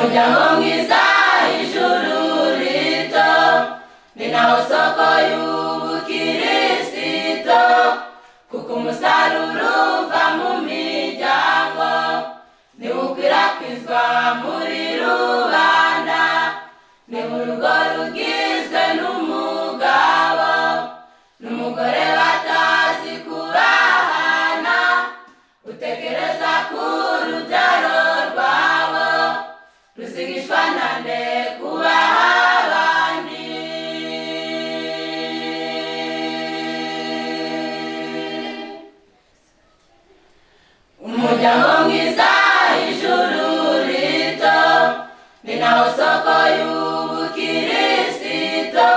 Umuryango mwiza ijuru rito ni nawo soko y'ubukirisito, kuko umusaruro uva mu miryango niwukwirakwizwa muri rubanda. Ni urugo rugizwe n'umugabo n'umugore batazi kubahana, utekereza ku rubyaro rwabo ruzigishwa na nde kubaha abandi. Umuryango mwiza ijuru rito ni nawo soko y'ubukirisito,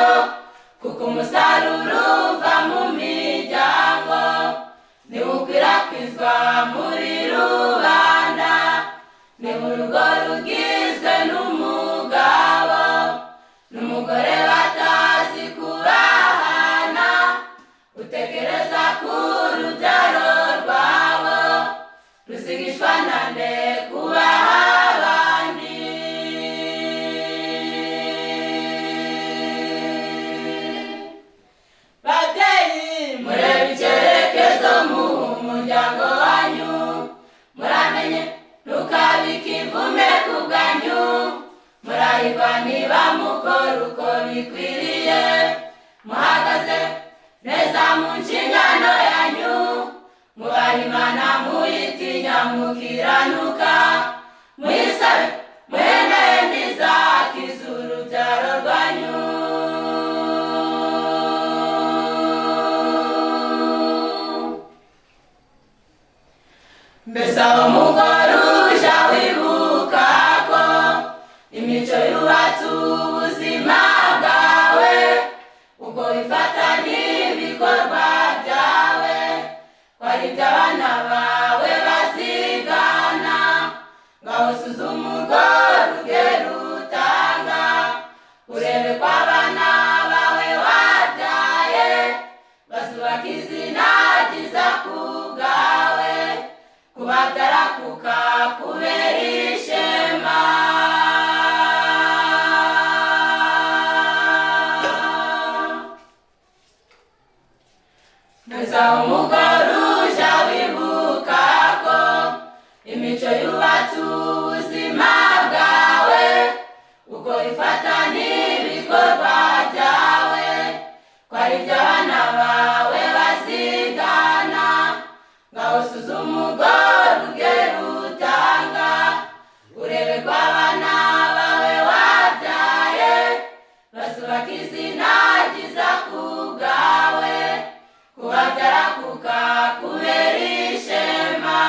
kuko umusaruro uva mu miryango niwukwirakwizwa muri rubanda. Ni urugo rugizwe n'umugabo n'umugore batazi kubahana, utekereza ku rubyaro rwabo ruzigishwa na nde kubaha abandi. Babyeyi murebe icyerekezo mu muryango wanyu, muramenye ntukabike imvume ku bwanyu, murahirwa niba mukora uko bikwiriye, muhagaze neza mu nshingano yanyu, mubaha Imana muyitinya mukiranuka, muyisabe muhendahende izakiza urubyaro rwanyu. Mbese aho mugore uja wibuka ko imico yubatse ubuzima bwawe, ubwo ifata n'ibikorwa byawe, ko ari ibyo abana bawe bazigana, ngaho suzuma urwo rugero utanga, urebe ko abana bawe wabyaye bazubaka izina ryiza ku bwawe, kubabyara kukakubera ishema. Mbese aho umugore uja wibuka ko imico yubatse ubuzima bwawe, uko ifata n'ibikorwa byawe, ko ari ibyo abana bawe bazigana, ngaho suzuma urwo rugero utanga, urebe ko abana bawe wabyaye bazubaka izina ryiza ku bwawe, kubabyara kukakubera ishema.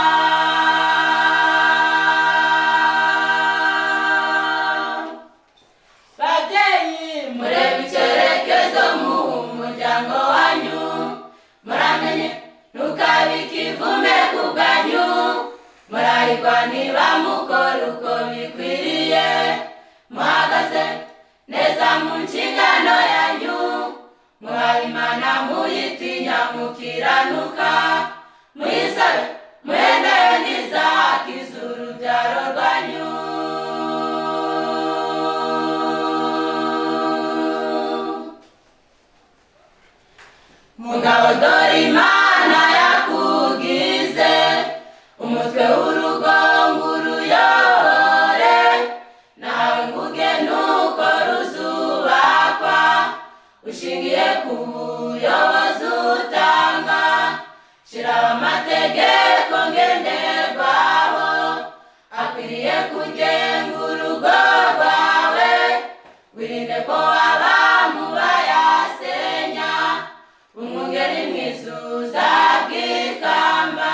Babyeyi murebe icyerekezo mu muryango wanyu, muramenye ntukabike ivume ku bwanyu, murahirwa niba mukora uko bikwiriye, muhagaze neza mu nshingano yanyu, mubaha Imana muyitinya mukiranuka, muyisabe muhendahende izakiza urubyaro rwanyu. Mugabo dore Imana yakugize umutwe w'urugo ngo uruyobore, nawe nguge nuko ruzubakwa ushingiye ku buyobozi utanga, shiraho amategeko ngenderwaho akwiriye kugenga urugo rwawe, wirinde ko waba mu bayasenya, umwungeri mwiza uzabwikamba.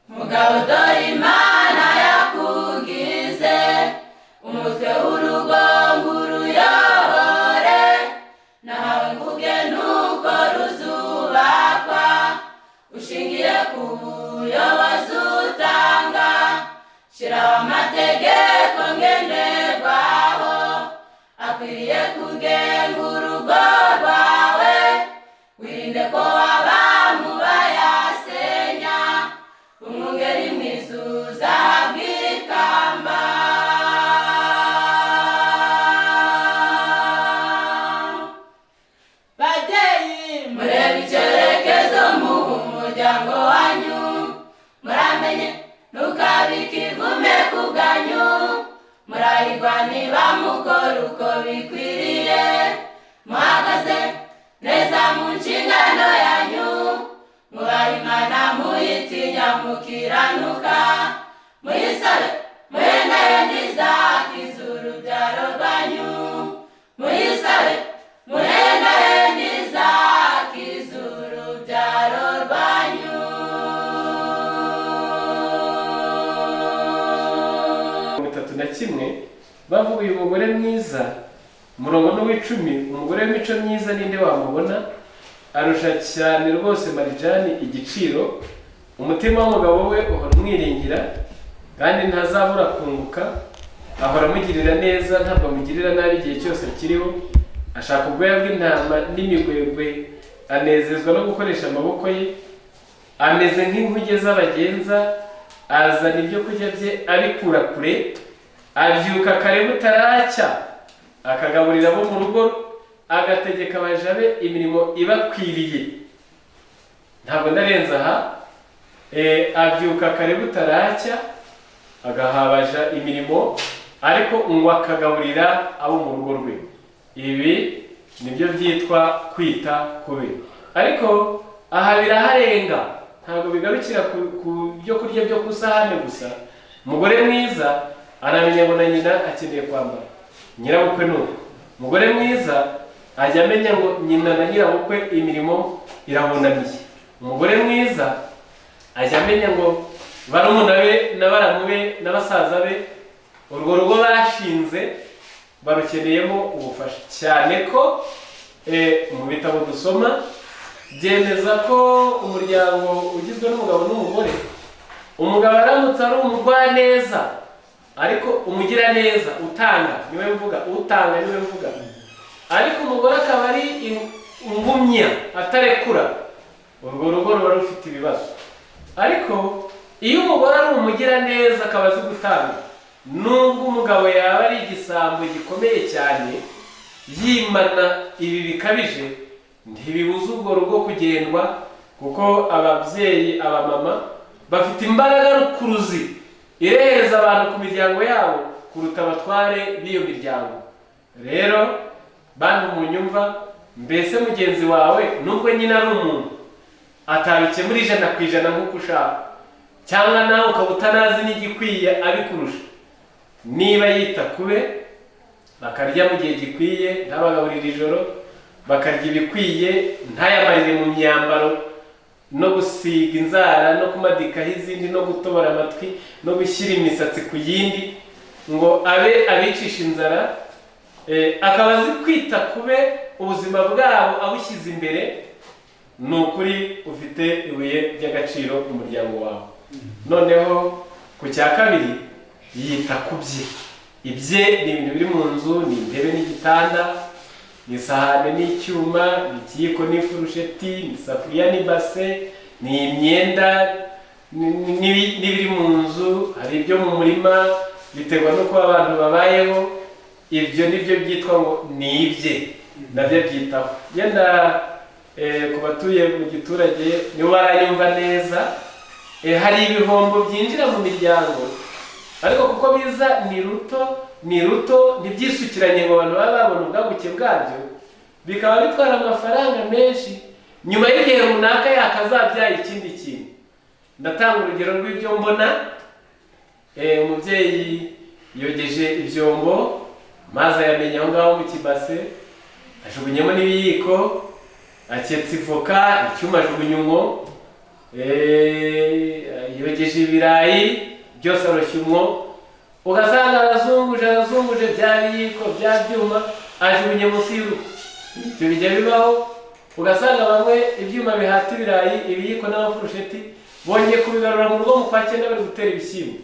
Mugabo dore Imana yakugize umutwe w'urugo ngo uruyobore, nawe nguge nuko ruzubakwa ushingiye ku buyobozi utanga, shiraho amategeko ngenderwaho akwiriye kugenga urugo rwawe, wirinde ko waba mu Mukiranuka muyisabe muhendahende izakiza urubyaro rwanyu, muyisabe muhendahende izakiza urubyaro rwanyu. 31 bavuga uyu mugore mwiza, umurongo n'uw'icumi, umugore w'imico myiza ninde wamubona? Arusha cyane rwose marijani igiciro. Umutima w'umugabo we uhora umwiringira, kandi ntazabura kunguka. Ahora amugirira neza, ntabwo amugirira nabi igihe cyose akiriho. Ashaka ubwoya bw'intama n'imigwegwe, anezezwa no gukoresha amaboko ye. Ameze nk'inkuge z'abagenza, azana ibyo kurya bye abikura kure. Abyuka kare butaracya, akagaburira abo mu rugo, agategeka abaja be imirimo ibakwiriye. Ntabwo ndarenza aha. Abyuka kare butaracya, agahabaja imirimo, ariko ngo akagaburira abo mu rugo rwe. Ibi nibyo byitwa kwita kube. Ariko aha biraharenga, ntabwo bigarukira ku byo kurya byo ku isahane gusa. Umugore mwiza aramenya ngo na nyina akeneye kwambara, nyirabukwe nuko. Umugore mwiza ajya amenya ngo nyina na nyirabukwe imirimo irabunamiye. Umugore mwiza ajya amenya ngo barumuna be na baramu be na basaza be urwo rugo bashinze barukeneyemo ubufasha, cyane ko mu bitabo dusoma byemeza ko umuryango ugizwe n'umugabo n'umugore, umugabo aramutse ari umugwaneza ariko umugiraneza utanga, niwe mvuga, utanga niwe mvuga, ariko umugore akaba ari ingumya atarekura, urwo rugo ruba rufite ibibazo. Ariko iyo umugore ari umugiraneza akaba azi gutanga, nubwo umugabo yaba ari igisambo gikomeye cyane yimana ibi bikabije, ntibibuza urwo rugo kugendwa, kuko ababyeyi abamama bafite imbaraga rukuruzi irehereza abantu ku miryango yabo kuruta abatware b'iyo miryango. Rero bantu munyumva, mbese mugenzi wawe nubwo nyine ari umuntu atabikemura 100% nk'uko ushaka, cyangwa nawe ukaba utanazi n'igikwiye abikurusha, niba yita kube bakarya mu gihe gikwiye, ntabagaburira ijoro, bakarya ibikwiye, ntayamarire mu myambaro no gusiga inzara no kumadikaho izindi no gutobora amatwi no gushyira imisatsi ku yindi ngo abe abicisha inzara, akaba azi kwita kube ubuzima bwabo abushyize imbere, ni ukuri ufite ibuye ry'agaciro mu muryango wawe. Noneho ku cya kabiri, yita ku bye. Ibye ni ibintu biri mu nzu, ni intebe n'igitanda, ni isahane n'icyuma, ni ikiyiko n'ifurusheti, ni isafuriya n'ibase, ni imyenda n'ibiri mu nzu, hari ibyo mu murima, biterwa n'uko abantu babayeho. Ibyo nibyo byitwa ngo ni ibye, nabyo byitaho. Yenda ku batuye mu giturage nibo barayumva neza. Hari ibihombo byinjira mu miryango, ariko kuko biza ni ruto ntibyisukiranye ngo abantu babe babona ubwaguke bwabyo, bikaba bitwara amafaranga menshi, nyuma y'igihe runaka yakazabyaye ikindi kintu. Ndatanga urugero rw'ibyo mbona. Umubyeyi yogeje ibyombo, maze ayamenya aho ngaho mu kibase, ajugunyemo n'ibiyiko, aketse ivoka, icyuma ajugunya umwo, yogeje ibirayi byose aroshya umwo, ugasanga arazunguje bya biyiko bya byuma ajugunye munsi y'urugo. Ibyo bijya bibaho, ugasanga bamwe ibyuma bihata ibirayi, ibiyiko n'amafurusheti bongeye kubigarura mu rugo mu kwa 9 bari gutera ibishyimbo,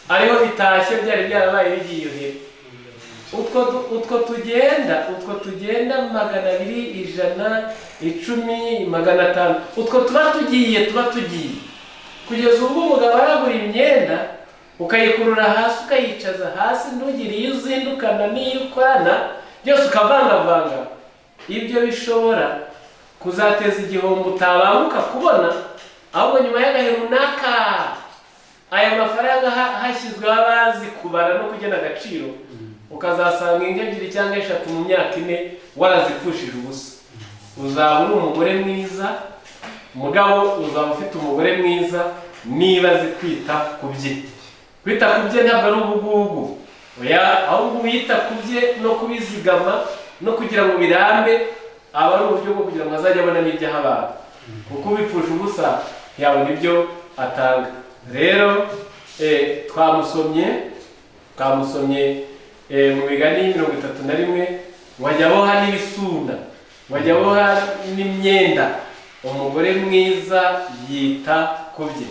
ariho bitashye byari byarabaye bigiye hepfo. Utwo tugenda 200, 100, 10, 500, utwo tuba tugiye kugeza ubwo umugabo aragura imyenda ukayikurura hasi ukayicaza hasi, ntugire iyo uzindukana n'iyo ukorana byose ukavangavanga. Ibyo bishobora kuzateza igihombo utabanguka kubona, ahubwo nyuma y'agahe runaka aya mafaranga hashyizweho abazi kubara no kugena agaciro, ukazasanga inka 2 cyangwa 3 mu myaka 4 warazipfushije ubusa. Uzaba uri umugore mwiza, mugabo uzaba ufite umugore mwiza niba azi kwita ku bye. Kwita ku bye ntabwo ari ubugugu, oya, ahubwo wita ku bye no kubizigama no kugira ngo birambe, aba ari uburyo bwo kugira ngo azajye abona n'ibyo aha abantu, kuko ubipfusha ubusa ntiyabona ibyo atanga. Rero twamusomye mu migani 31, ngo ajya aboha n'ibisuna, ngo ajya aboha n'imyenda. Umugore mwiza yita ku bye.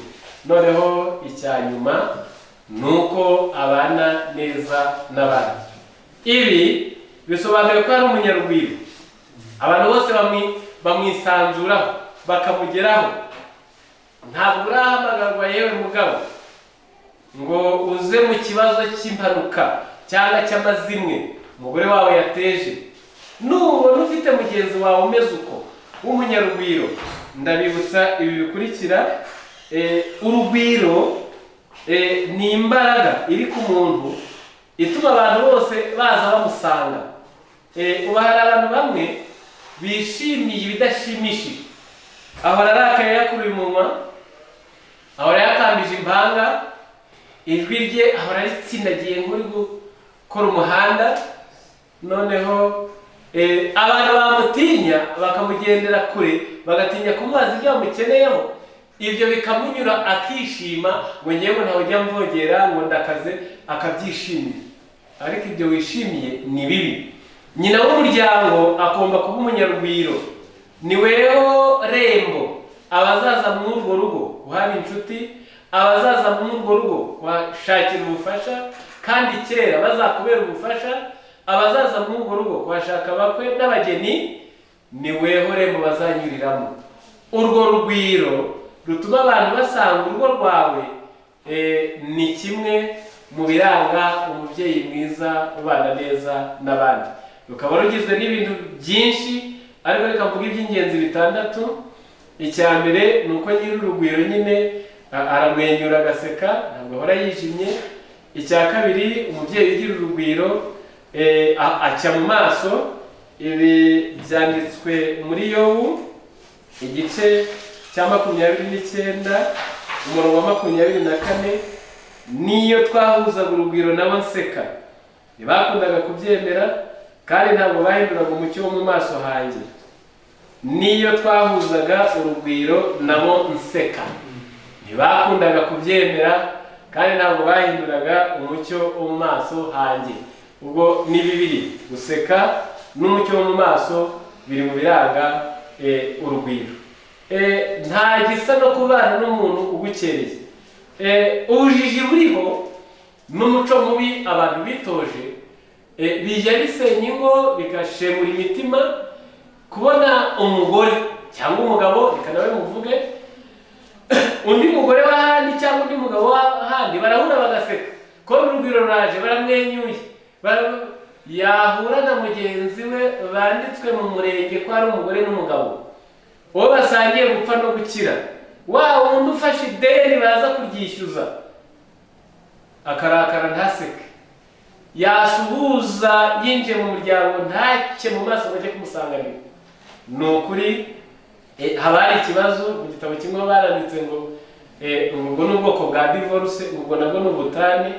Noneho icya nyuma ni uko abana neza n'abandi. Ibi bisobanuye ko ari umunyarugwiro, abantu bose bamwisanzuraho, bakamugeraho. Ntabwo urahamagarwa, yewe mugabo, ngo uze mu kibazo cy'impanuka cyangwa cy'amazimwe umugore wawe yateje. Nubona ufite mugenzi wawe umeze uko w'umunyarugwiro, ndabibutsa ibi bikurikira. Urugwiro ni imbaraga iri ku muntu ituma abantu bose baza bamusanga. Ubu hari abantu bamwe bishimiye ibidashimishije, ahora arakaye yakuruye umunwa, ahora yakambije impanga, ijwi rye ahora ritsindagiye nk'uri gukora umuhanda. Noneho abantu bamutinya bakamugendera kure, bagatinya kumubaza ibyo bamukeneyeho, ibyo bikamunyura akishima, ngo ngewe ntawe ujya mvogera, ngo ndakaze, akabyishimira. Ariko ibyo wishimiye ni bibi. Nyina w'umuryango agomba kuba umunyarugwiro, ni weho rembo abazaza muri urwo rugo guhana inshuti, abazaza muri urwo rugo kuhashakira ubufasha, kandi kera bazakubera ubufasha, abazaza muri urwo rugo kuhashaka abakwe n'abageni, ni weho rembo bazanyuriramo. Urwo rugwiro rutuma abantu basanga urugo rwawe ni kimwe mu biranga umubyeyi mwiza ubana neza n'abandi. Rukaba rugizwe n'ibintu byinshi, ariko reka mvuge iby'ingenzi bitandatu. Icya mbere ni uko nyiri urugwiro nyine aramwenyura agaseka, ntabwo ahora yijimye. Icya kabiri, umubyeyi ugira urugwiro acya mu maso. Ibi byanditswe muri Yobu igice cya 29 umurongo wa 24: niyo twahuzaga urugwiro nabo nseka, ntibakundaga kubyemera, kandi ntabwo bahinduraga umucyo wo mu maso hanjye. Niyo twahuzaga urugwiro nabo nseka, ntibakundaga kubyemera, kandi ntabwo bahinduraga umucyo wo mu maso hanjye. Ubwo ni bibiri, guseka n'umucyo wo mu maso biri mu biranga urugwiro. Nta gisa no kubana n'umuntu ugukereye. Ubujiji buriho n'umuco mubi abantu bitoje bijya bisenya ingo, bigashengura imitima. Kubona umugore cyangwa umugabo, reka nawe muvuge, undi mugore w'ahandi cyangwa undi mugabo w'ahandi, barahura bagaseka, kubona urugwiro ruraje, baramwenyuye, yahura na mugenzi we banditswe mu murenge ko ari umugore n'umugabo, uwo basangiye gupfa no gukira, wa wundi ufashe ideni baza kuryishyuza akarakara ntaseke, yasuhuza yinjiye mu muryango ntacye mu maso bajye kumusanganira. Ni ukuri haba hari ikibazo. Mu gitabo kimwe baranditse ngo ubwo ni ubwoko bwa divorce, ubwo nabwo ni ubutane,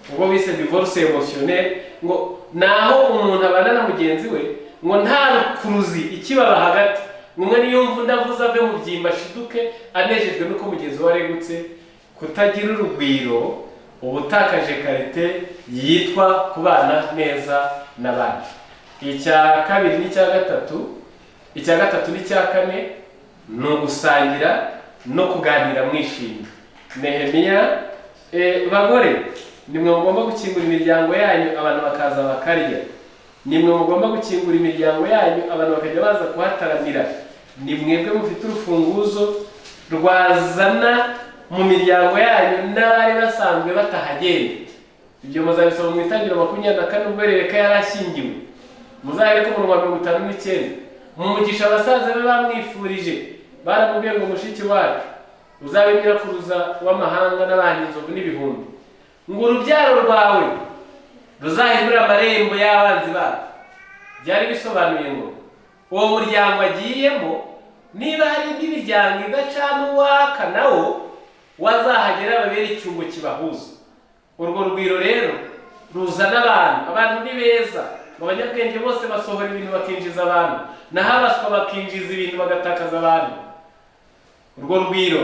ubwo bise divorce émotionnelle, ngo naho umuntu abana na mugenzi we ngo nta rukuruzi ikibaba hagati, umwe niyumva undi avuze ave mu byimba ashiduke anejejwe nuko mugenzi we aregutse. Kutagira urugwiro uba utakaje qualité yitwa kubana neza n'abandi. Icya kabiri n'icya gatatu, icya gatatu n'icya kane ni ugusangira no kuganira mwishimye. Nehemiya, bagore, nimwe mugomba gukingura imiryango yanyu abantu bakaza bakarya, nimwe mugomba gukingura imiryango yanyu abantu bakajya baza kuhataramira, ni mwebwe mufite urufunguzo rwazana mu miryango yanyu n'abari basanzwe batahagenda. Ibyo muzabisoma mu Itangiriro 24 ubwo Rebeka yari ashyingiwe, muzahere ku murongo wa 59. Mu mugisha abasaza be bamwifurije, baramubwiye ngo mushiki wacu uzabe nyirakuruza w'amahanga n'abantu inzovu n'ibihumbi, ngo urubyaro rwawe ruzahindure amarembo y'abanzi bacu. Byari bisobanuye ngo uwo muryango agiyemo, niba hari indi miryango idacana uwaka nawo Wazahagera babere icyungo kibahuza. Urwo rugwiro rero ruzana abantu. Abantu ni beza, abanyabwenge bose basohora ibintu bakinjiza abantu, naho abaswa bakinjiza ibintu bagatakaza abantu. Urwo rugwiro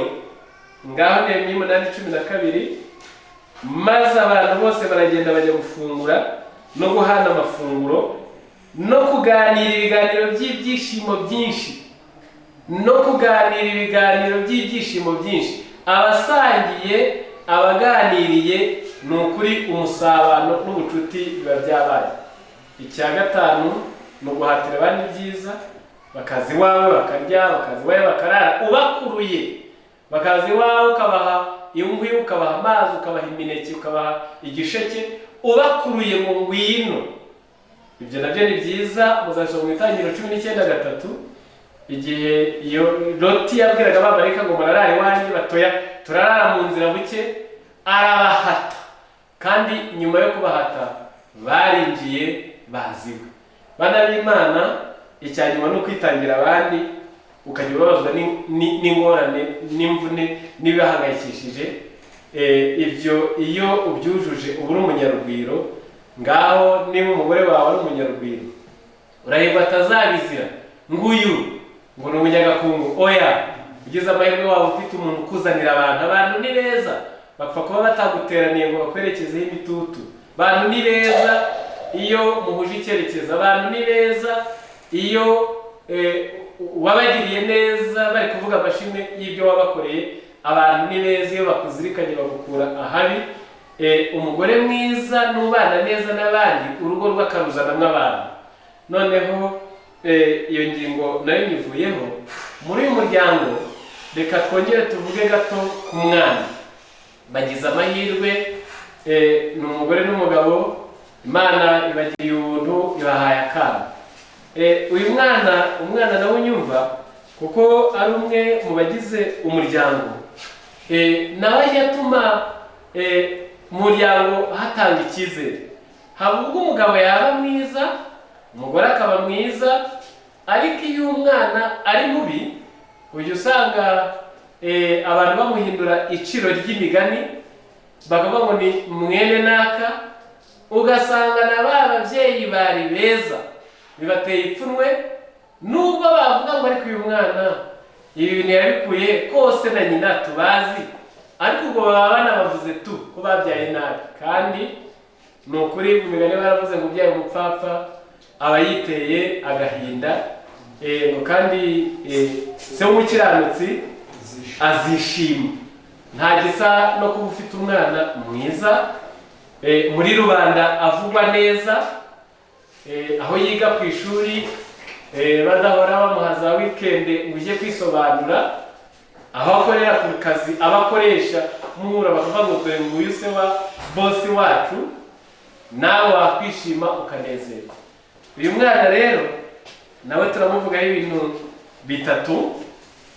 ngaho Nehemiya 8:12, maze abantu bose baragenda bajya gufungura no guhana amafunguro no kuganira ibiganiro by'ibyishimo byinshi, no kuganira ibiganiro by'ibyishimo byinshi. Abasangiye, abaganiriye, ni ukuri umusabano n'ubucuti biba byabaye. Icya gatanu ni uguhatira abandi ibyiza, bakaza iwawe bakarya, bakaza iwawe bakarara ubakuruye, bakaza iwawe ukabaha inkwi, ukabaha amazi, ukabaha imineke, ukabaha igisheke, ubakuruye ngo ngwino. Ibyo nabyo ni byiza. Muzasoma mu Itangiriro 19:3, igihe iyo Loti yabwiraga abamarayika ngo murarare iwanjye, batoya turarara mu nzira buke, arabahata. Kandi nyuma yo kubahata barinjiye baziwe. Bana b'Imana, icya nyuma ni ukwitangira abandi, ukajya ubabazwa n'ingorane n'imvune n'ibibahangayikishije. Ibyo iyo ubyujuje uba uri umunyarugwiro. Ngaho niba umugore wawe ari umunyarugwiro, urahirwa atazabizira nguyu ngo ni umunyagakungu. Oya, ugize amahirwe waba ufite umuntu ukuzanira abantu. Abantu ni beza, bapfa kuba bataguteraniye ngo bakwerekezeho imitutu. Abantu ni beza iyo muhuje icyerekezo. Abantu ni beza iyo wabagiriye neza bari kuvuga amashimwe y'ibyo wabakoreye. Abantu ni beza iyo bakuzirikanye bagukura ahabi. Umugore mwiza n'ubana neza n'abandi, urugo rw'akaruzanamwo abantu. Noneho iyo ngingo nayo nyivuyeho. Muri uyu muryango reka twongere tuvuge gato ku mwana. Bagize amahirwe, ni umugore n'umugabo, Imana ibagiriye ubuntu ibahaye akana. Uyu mwana, umwana nawe unyumva kuko ari umwe mu bagize umuryango, nawe yatuma mu muryango hatanga icyizere. Haba ubwo umugabo yaba mwiza, umugore akaba mwiza, ariko iyo umwana ari mubi ujya usanga abantu bamuhindura iciro ry'imigani, bakavuga ngo ni mwene naka, ugasanga na ba babyeyi bari beza bibateye ipfunwe, nubwo bavuga ngo ariko uyu mwana ibi bintu yabikuye kose na nyina tubazi, ariko ubwo baba banabavuze tu ko babyaye nabi. Kandi ni ukuri mu migani baravuze ngo ubyaye umupfapfa aba yiteye agahinda, ngo kandi se w'umukiranutsi azishima. Nta gisa no kuba ufite umwana mwiza, muri rubanda avugwa neza, aho yiga ku ishuri badahora bamuha za weekend ngo ujye kwisobanura, aho akorera ku kazi abakoresha muhura bakavuga ngo dore nguyu se wa bosi wacu, nawe wakwishima ukanezerwa. Uyu mwana rero nawe turamuvugaho ibintu bitatu.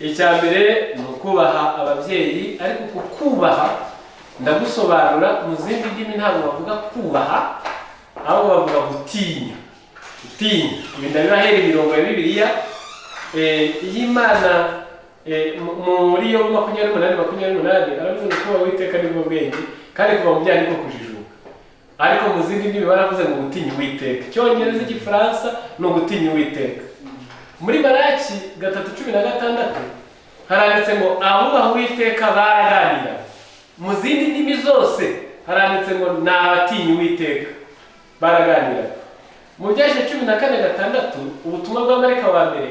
Icya mbere ni ukubaha ababyeyi, ariko kukubaha ndagusobanura mu zindi ndimi ntabwo bavuga kubaha, ahubwo bavuga gutinya. Gutinya ibi ndabibahera imirongo ya Bibiliya. Y'Imana muri yo 28:28 aravuze ngo kubaha Uwiteka nibwo bwenge, kandi kuva mu byaha niko kujijuka. Ariko mu zindi ndimi baravuze ngo gutinya Uwiteka. Icyongereza, Igifaransa ni ugutinya Uwiteka. Muri Malaki 3:16 haranditse ngo abubaha Uwiteka baraganira. Mu zindi ndimi zose haranditse ngo ni abatinya Uwiteka baraganira. Mu Byahishe 14:6 ubutumwa bwa marayika wa mbere,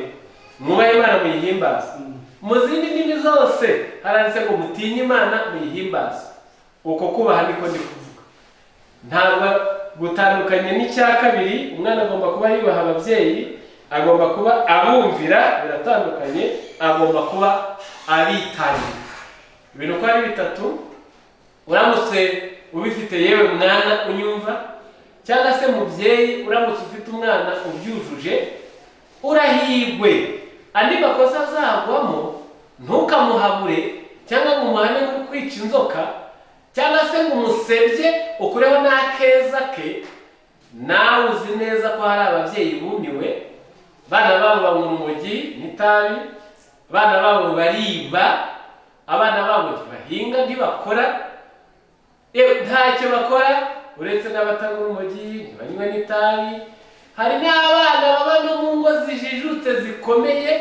mwubahe Imana muyihimbaze. Mu zindi ndimi zose haranditse ngo mutinye Imana muyihimbaze. Uko kubaha niko ndi kuvuga, ntabwo gutandukanye n'icya kabiri. Umwana agomba kuba yubaha ababyeyi, agomba kuba abumvira, biratandukanye, agomba kuba abitangira. Ibintu uko ari bitatu uramutse ubifite, yewe mwana unyumva cyangwa se mubyeyi, uramutse ufite umwana ubyujuje urahigwe. Andi makosa azagwamo ntukamuhabure cyangwa ngo umuhane muri kwica inzoka, cyangwa se ngo umusebye ukureho n'akeza ke. Nawe uzi neza ko hari ababyeyi bumiwe, bana babo banywa urumogi n'itabi, bana babo bariba, Abana babo ntibahinga, ntibakora, ntacyo bakora uretse n'abatanywa urumogi, ntibanywe n'itabi. Hari n'abana baba no mu ngo zijijutse zikomeye,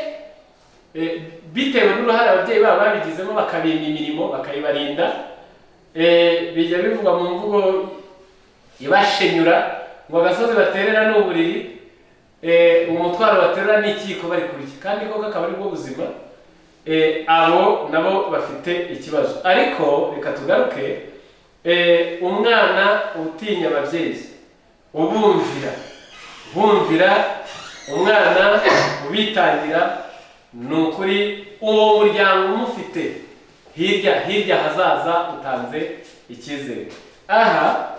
bitewe n'uruhare ababyeyi babo babigizemo, bakabima imirimo, bakayibarinda. Bijya bivugwa mu mvugo ibashenyura ngo agasozi baterera ni uburiri, umutwaro baterura ni ikiyiko bari kurya, kandi koko akaba ari bwo buzima. Abo nabo bafite ikibazo. Ariko reka tugaruke, umwana utinya ababyeyi, ubumvira, bumvira, umwana ubitangira, ni ukuri uwo muryango umufite hirya hirya hazaza utanze icyizere. Aha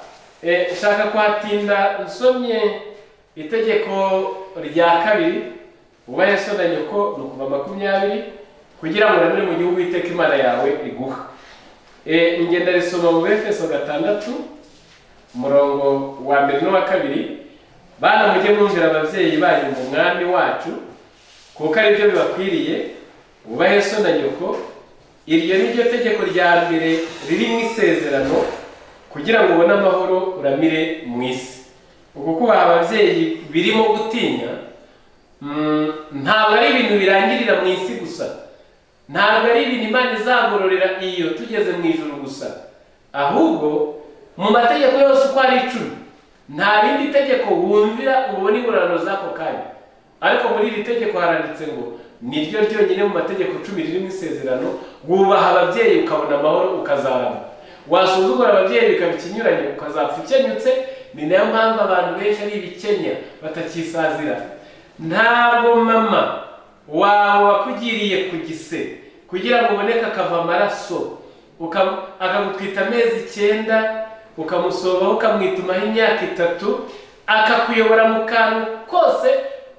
nshaka kuhatinda nsomye itegeko rya kabiri, wubahe so na nyoko, ni ukuva 20, kugira ngo uramire mu gihugu Uwiteka Imana yawe iguha. Ngenda risoma mu Befeso 6, umurongo wa 1 n'uwa 2: bana, mujye mwumvira ababyeyi banyu mu Mwami wacu, kuko ari byo bibakwiriye. Wubahe so na nyoko, iryo ni ryo tegeko rya mbere riri mu isezerano, kugira ngo ubone amahoro uramire mu isi. Uku kubaha ababyeyi birimo gutinya ntabwo ari ibintu birangirira mu isi gusa, ntabwo ari ibintu Imana izagororera iyo tugeze mu ijuru gusa, ahubwo mu mategeko yose uko ari 10 nta rindi tegeko wumvira ubone ingororano z'ako kanya. Ariko muri iri tegeko haranditse ngo niryo ryonyine mu mategeko 10 riri mu isezerano, wubaha ababyeyi ukabona amahoro ukazarama, wasuzugura ababyeyi bikaba ikinyuranye ukazapfa ukenyutse. Ni nayo mpamvu abantu benshi ari ibikenya batakisazira. Ntabwo mama wawe wakugiriye ku gise kugira ngo uboneke akava amaraso, akagutwita amezi 9, ukamusobaho, ukamwitumaho imyaka 3, akakuyobora mu kantu kose,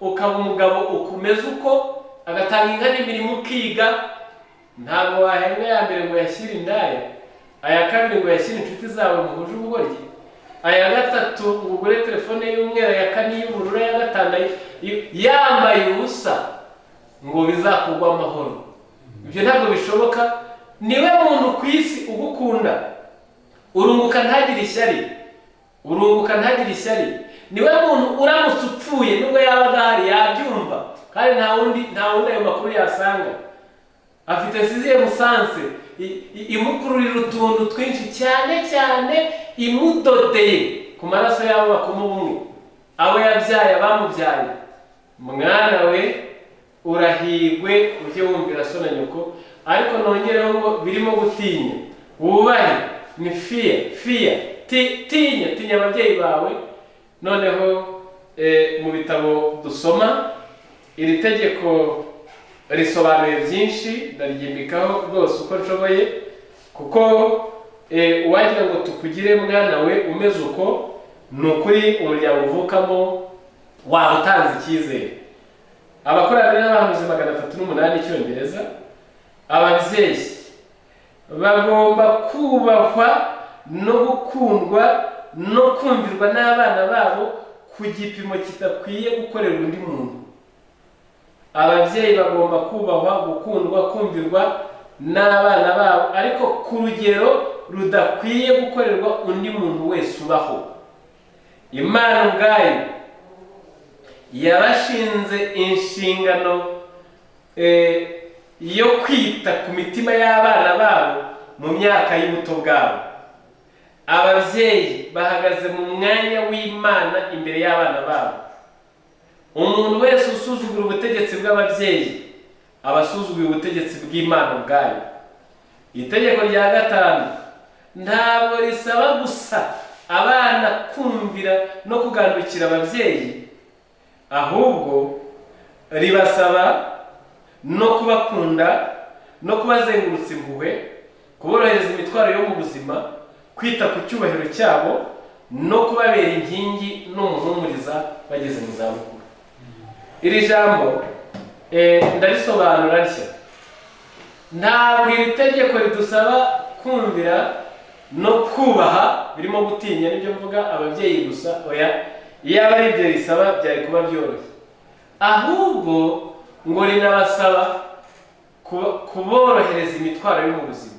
ukaba umugabo ukumeze uko, agatanga inka n'imirimo ukiga. Ntabwo wahembwa ya mbere ngo yashyire indaya, aya kabiri ngo yashyire inshuti zawe muhuje ubugoryi, aya gatatu ngo ugure telefone y'umweru, aya kane y'ubururu, aya gatanu yambaye ubusa ngo bizakugwa amahoro. Ibyo ntabwo bishoboka. Niwe muntu ku isi ugukunda, urunguka ntagire ishyari, urunguka ntagire ishyari. Niwe muntu uramutse upfuye nubwo yaba adahari yabyumva, kandi nta wundi ayo makuru yasanga. Afite siziye musanse imukururira utuntu twinshi cyane cyane imudodeye ku maraso yabo bakoma ubumwe, abo yabyaye, abamubyaye. Mwana we, urahigwe ujye wumvira so na nyoko, ariko nongereho ngo birimo gutinya, wubahe, ni fear, tinya, tinya ababyeyi bawe. Noneho mu bitabo dusoma iri tegeko risobanuye byinshi, ndaryimbikaho rwose uko nshoboye, kuko uwagira ngo tukugire mwana we umeze uko, ni ukuri umuryango uvukamo waba utanze icyizere. Abakorana n'abahanuzi 308 Icyongereza, ababyeyi bagomba kubahwa no gukundwa no kumvirwa n'abana babo ku gipimo kidakwiye gukorera undi muntu. Ababyeyi bagomba kubahwa, gukundwa, kumvirwa n'abana babo, ariko ku rugero rudakwiye gukorerwa undi muntu wese ubaho. Imana ubwayo yabashinze inshingano yo kwita ku mitima y'abana babo mu myaka y'ubuto bwabo. Ababyeyi bahagaze mu mwanya w'Imana imbere y'abana babo. Umuntu wese usuzugura ubutegetsi bw'ababyeyi aba asuzuguye ubutegetsi bw'Imana ubwayo. Itegeko rya 5 ntabwo risaba gusa abana kumvira no kugandukira ababyeyi, ahubwo ribasaba no kubakunda no kubazengurutsa impuhwe, kuborohereza imitwaro yo mu buzima, kwita ku cyubahiro cyabo no kubabera inkingi n'umuhumuriza bageze mu zabukuru. Iri jambo ndarisobanura ntya: ntabwo iri tegeko ridusaba kumvira no kubaha birimo gutinya, nibyo mvuga ababyeyi gusa, oya, iyaba ari ibyo risaba byari kuba byoroshye, ahubwo ngo rinabasaba Kuborohereza imitwaro yo mu buzima,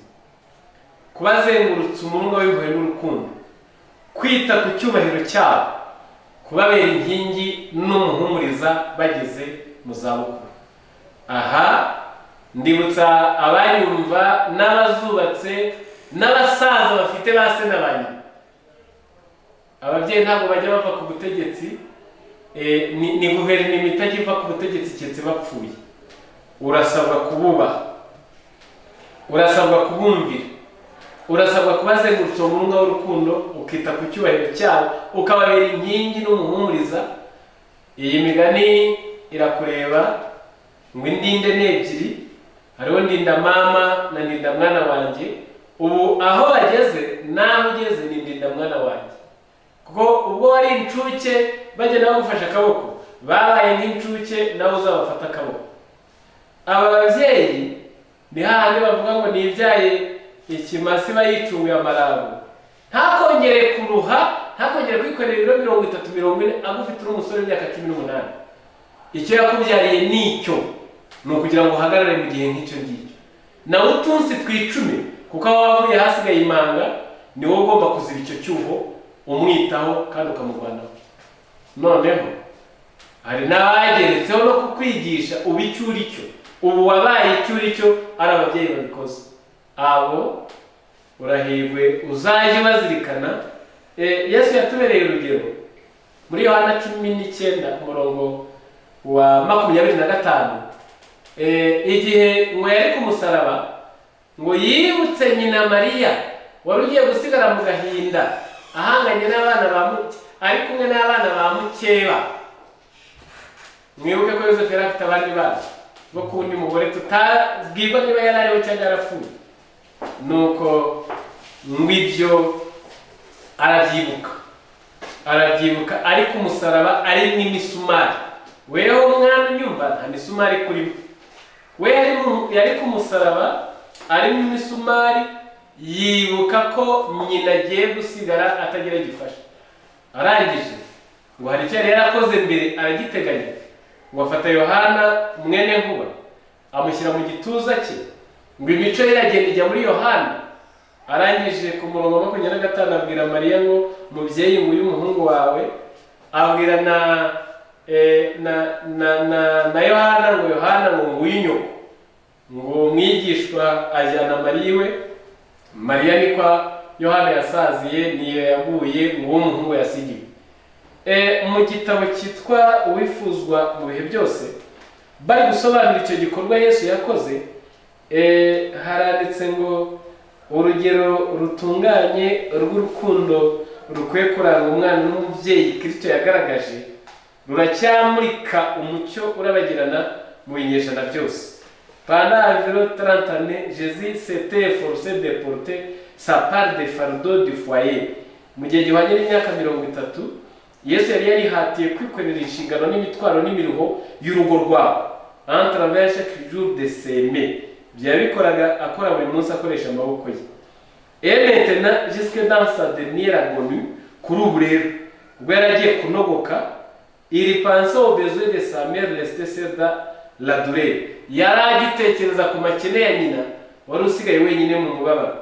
kubazengurutsa umurunga w'impuhwe n'urukundo, kwita ku cyubahiro cyabo, kubabera inkingi n'umuhumuriza bageze mu zabukuru. Aha ndibutsa abanyumva n'abazubatse n'abasaza bafite ba se na ba nyina. Ababyeyi ntabwo bajya bava ku butegetsi, ni guverinoma itajya iva ku butegetsi keretse bapfuye. Urasabwa kububaha, urasabwa kubumvira, urasabwa kubazengurutsa umurunga w'urukundo, ukita ku cyubahiro cyabo, ukababera inkingi n'umuhumuriza. Iyi migani irakureba ngo indinde ni ebyiri, hariho ndinda mama na ndinda mwana wanjye. Ubu aho bageze n'aho ugeze ni ndinda mwana wanjye, kuko ubwo wari incuke bagenda bagufashe akaboko, babaye nk'incuke nawe uzabafata akaboko. Aba babyeyi ni hahandi bavuga ngo nibyaye ikimasi bayicunguye amarabo, ntakongere kuruha, ntakongere kwikorera ibiro 30 40 agufite uri umusore w'imyaka 18. Icyo yakubyariye nicyo, ni ukugira ngo uhagarare mu gihe nk'icyo ngicyo, nawe utunsi twicumi, kuko aho wavuye hasigaye imanga, ni wowe ugomba kuziba icyo cyuho, umwitaho kandi ukamurwanaho. Noneho hari n'abageretseho no kukwigisha uba icyo uri cyo. Ubu wabaye icyo uri cyo ari ababyeyi babikoze. Abo urahirwe, uzajye ubazirikana. Yesu yatubereye urugero muri Yohana 19 umurongo wa 25. Igihe ngo yari ku musaraba, ngo yibutse nyina Mariya wari ugiye gusigara mu gahinda, ahanganye n'abana ba ari kumwe n'abana ba mukeba. Mwibuke ko Yosefu yari afite abandi bana bo ku wundi mugore tutabwirwa niba yari ariho cyangwa yarapfuye. Nuko ngo ibyo arabyibuka, arabyibuka ari ku musaraba, ari n'imisumari. Weho mwana unyumva, nta misumari kurimo. We yari ku musaraba ari n'imisumari, yibuka ko nyina agiye gusigara atagira gifasha. Arangije ngo hari icyo yari yarakoze mbere aragiteganya, ngo afata Yohana mwene Nkuba amushyira mu gituza cye, ngo imico ye iragenda ijya muri Yohana. Arangije ku murongo wa 25 abwira Mariya ngo mubyeyi nguyu umuhungu wawe, abwira na Yohana ngo Yohana ngo nguyu nyoko. Ngo umwigishwa ajyana Mariya iwe. Mariya ni kwa Yohana yasaziye, niyo yaguye, ngo uwo muhungu yasigiwe. Mu gitabo cyitwa Uwifuzwa mu bihe byose, bari gusobanura icyo gikorwa Yesu yakoze, haranditse ngo urugero rutunganye rw'urukundo rukwiye kuranga umwana n'umubyeyi Kristo yagaragaje ruracyamurika umucyo urabagirana mu binyejana byose. Pendant environ 30 années, Jésus s'était efforcé de porter sa part de fardeau du foyer. Mu gihe gihwanye n'imyaka 30, Yesu yari yarihatiye kwikorera inshingano n'imitwaro n'imiruho y'urugo rwabo. En travaillant chaque jour de ses mains. Ibyo yabikoraga akora buri munsi akoresha amaboko ye. Et maintenant, jusque dans sa dernière agonie, kuri ubu rero ubwo yari agiye kunogoka, il pensait aux besoins de sa mère restée seule dans la douleur. Yari agitekereza ku makene ya nyina wari usigaye wenyine mu mubabaro.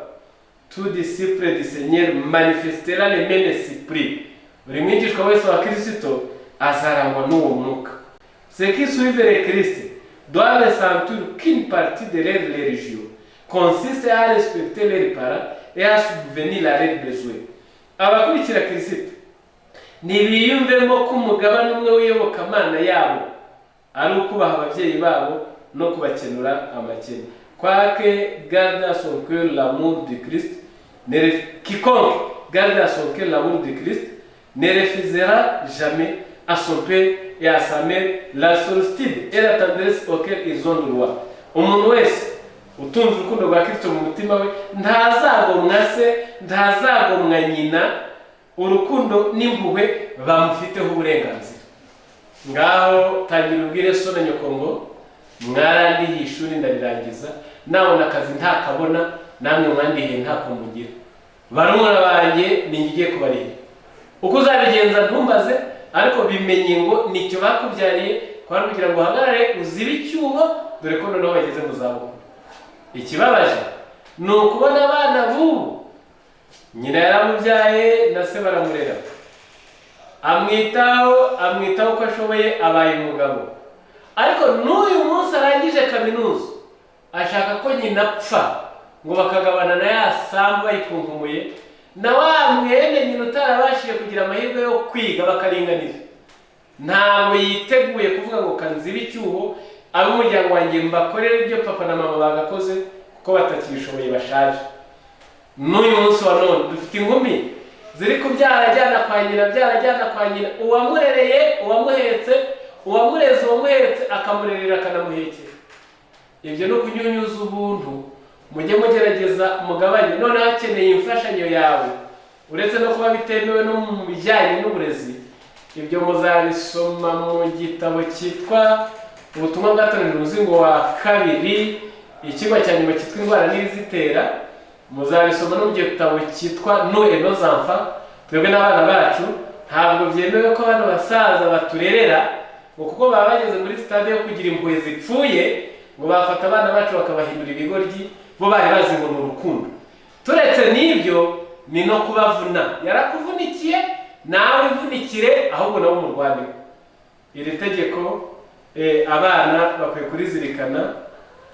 Tout disciple du Seigneur manifestera le même esprit. Buri mwigishwa wese wa Kristo azarangwa n'uwo mwuka. Ceux qui suivent le Christ doivent sentir qu'une partie de leur religion consiste à respecter leurs parents et à subvenir à leurs besoins. Abakurikira Kristo ntibiyumvemo ko umugabane umwe w'iyobokamana yabo ari ukubaha ababyeyi babo no kubakenura amakene. Quoique garde à son cœur l'amour du Christ, quiconque garde à son cœur l'amour du Christ ne refusera jamais à son père et à sa mère la sollicitude et la tendresse auxquelles ils ont droit. Umuntu wese utunze urukundo rwa Kristo mu mutima we ntazagomwa se, ntazagomwa nyina urukundo n'impuhwe bamufiteho uburenganzira. Ngaho tangira ubwire so na nyoko ngo mwarandihiye ishuri ndarirangiza, nabona akazi ntakabona, namwe mwandihiye ntako mugira, barumuna banjye ninjye ugiye kubarihira. Uko uzabigenza ntumbaze, ariko bimenye ngo nicyo bakubyariye kwari kugira ngo uhagarare uzibe icyuho, dore ko noneho bageze mu zabukuru. Ikibabaje ni ukubona abana b'ubu, nyina yaramubyaye na se baramurera, amwitaho uko ashoboye, abaye umugabo, ariko n'uyu munsi arangije kaminuza ashaka ko nyina apfa ngo bakagabana na ya sambu bayikunkumuye, na wa mwene nyina utarabashije kugira amahirwe yo kwiga bakaringanira. Ntabwo yiteguye kuvuga ngo kanzibe icyuho ab'umuryango wanjye mbakorere ibyo papa na mama bagakoze kuko batakishoboye bashaje. N'uyu munsi wa none dufite inkumi ziri kubyara ajyana kwa nyina, abyara ajyana kwa nyina, uwamurereye, uwamuhetse, uwamureze, uwamuhetse akamurerera akanamuhekera. Ibyo ni ukunyunyuza ubuntu. Mujye mugerageza mugabanye. Noneho akeneye imfashanyo yawe, uretse no kuba bitemewe no mu bijyanye n'uburezi. Ibyo muzabisoma mu gitabo cyitwa Ubutumwa bwatoranyijwe umuzingo wa 2, ikigo cya nyuma cyitwa Indwara n'Ibizitera. Muzabisoma no mu gitabo cyitwa Nous et nos enfants. Twebwe n'abana bacu ntabwo byemewe ko abana basaza baturerera, ngo kuko baba bageze muri stade yo kugira impuhwe zipfuye, ngo bafata abana bacu bakabahindura ibigoryi bo bari bazi ngo ni urukundo. Turetse n'ibyo ni no kubavuna. Yarakuvunikiye nawe ivunikire, ahubwo nawe umurwanire. Iri tegeko abana bakwiye kurizirikana,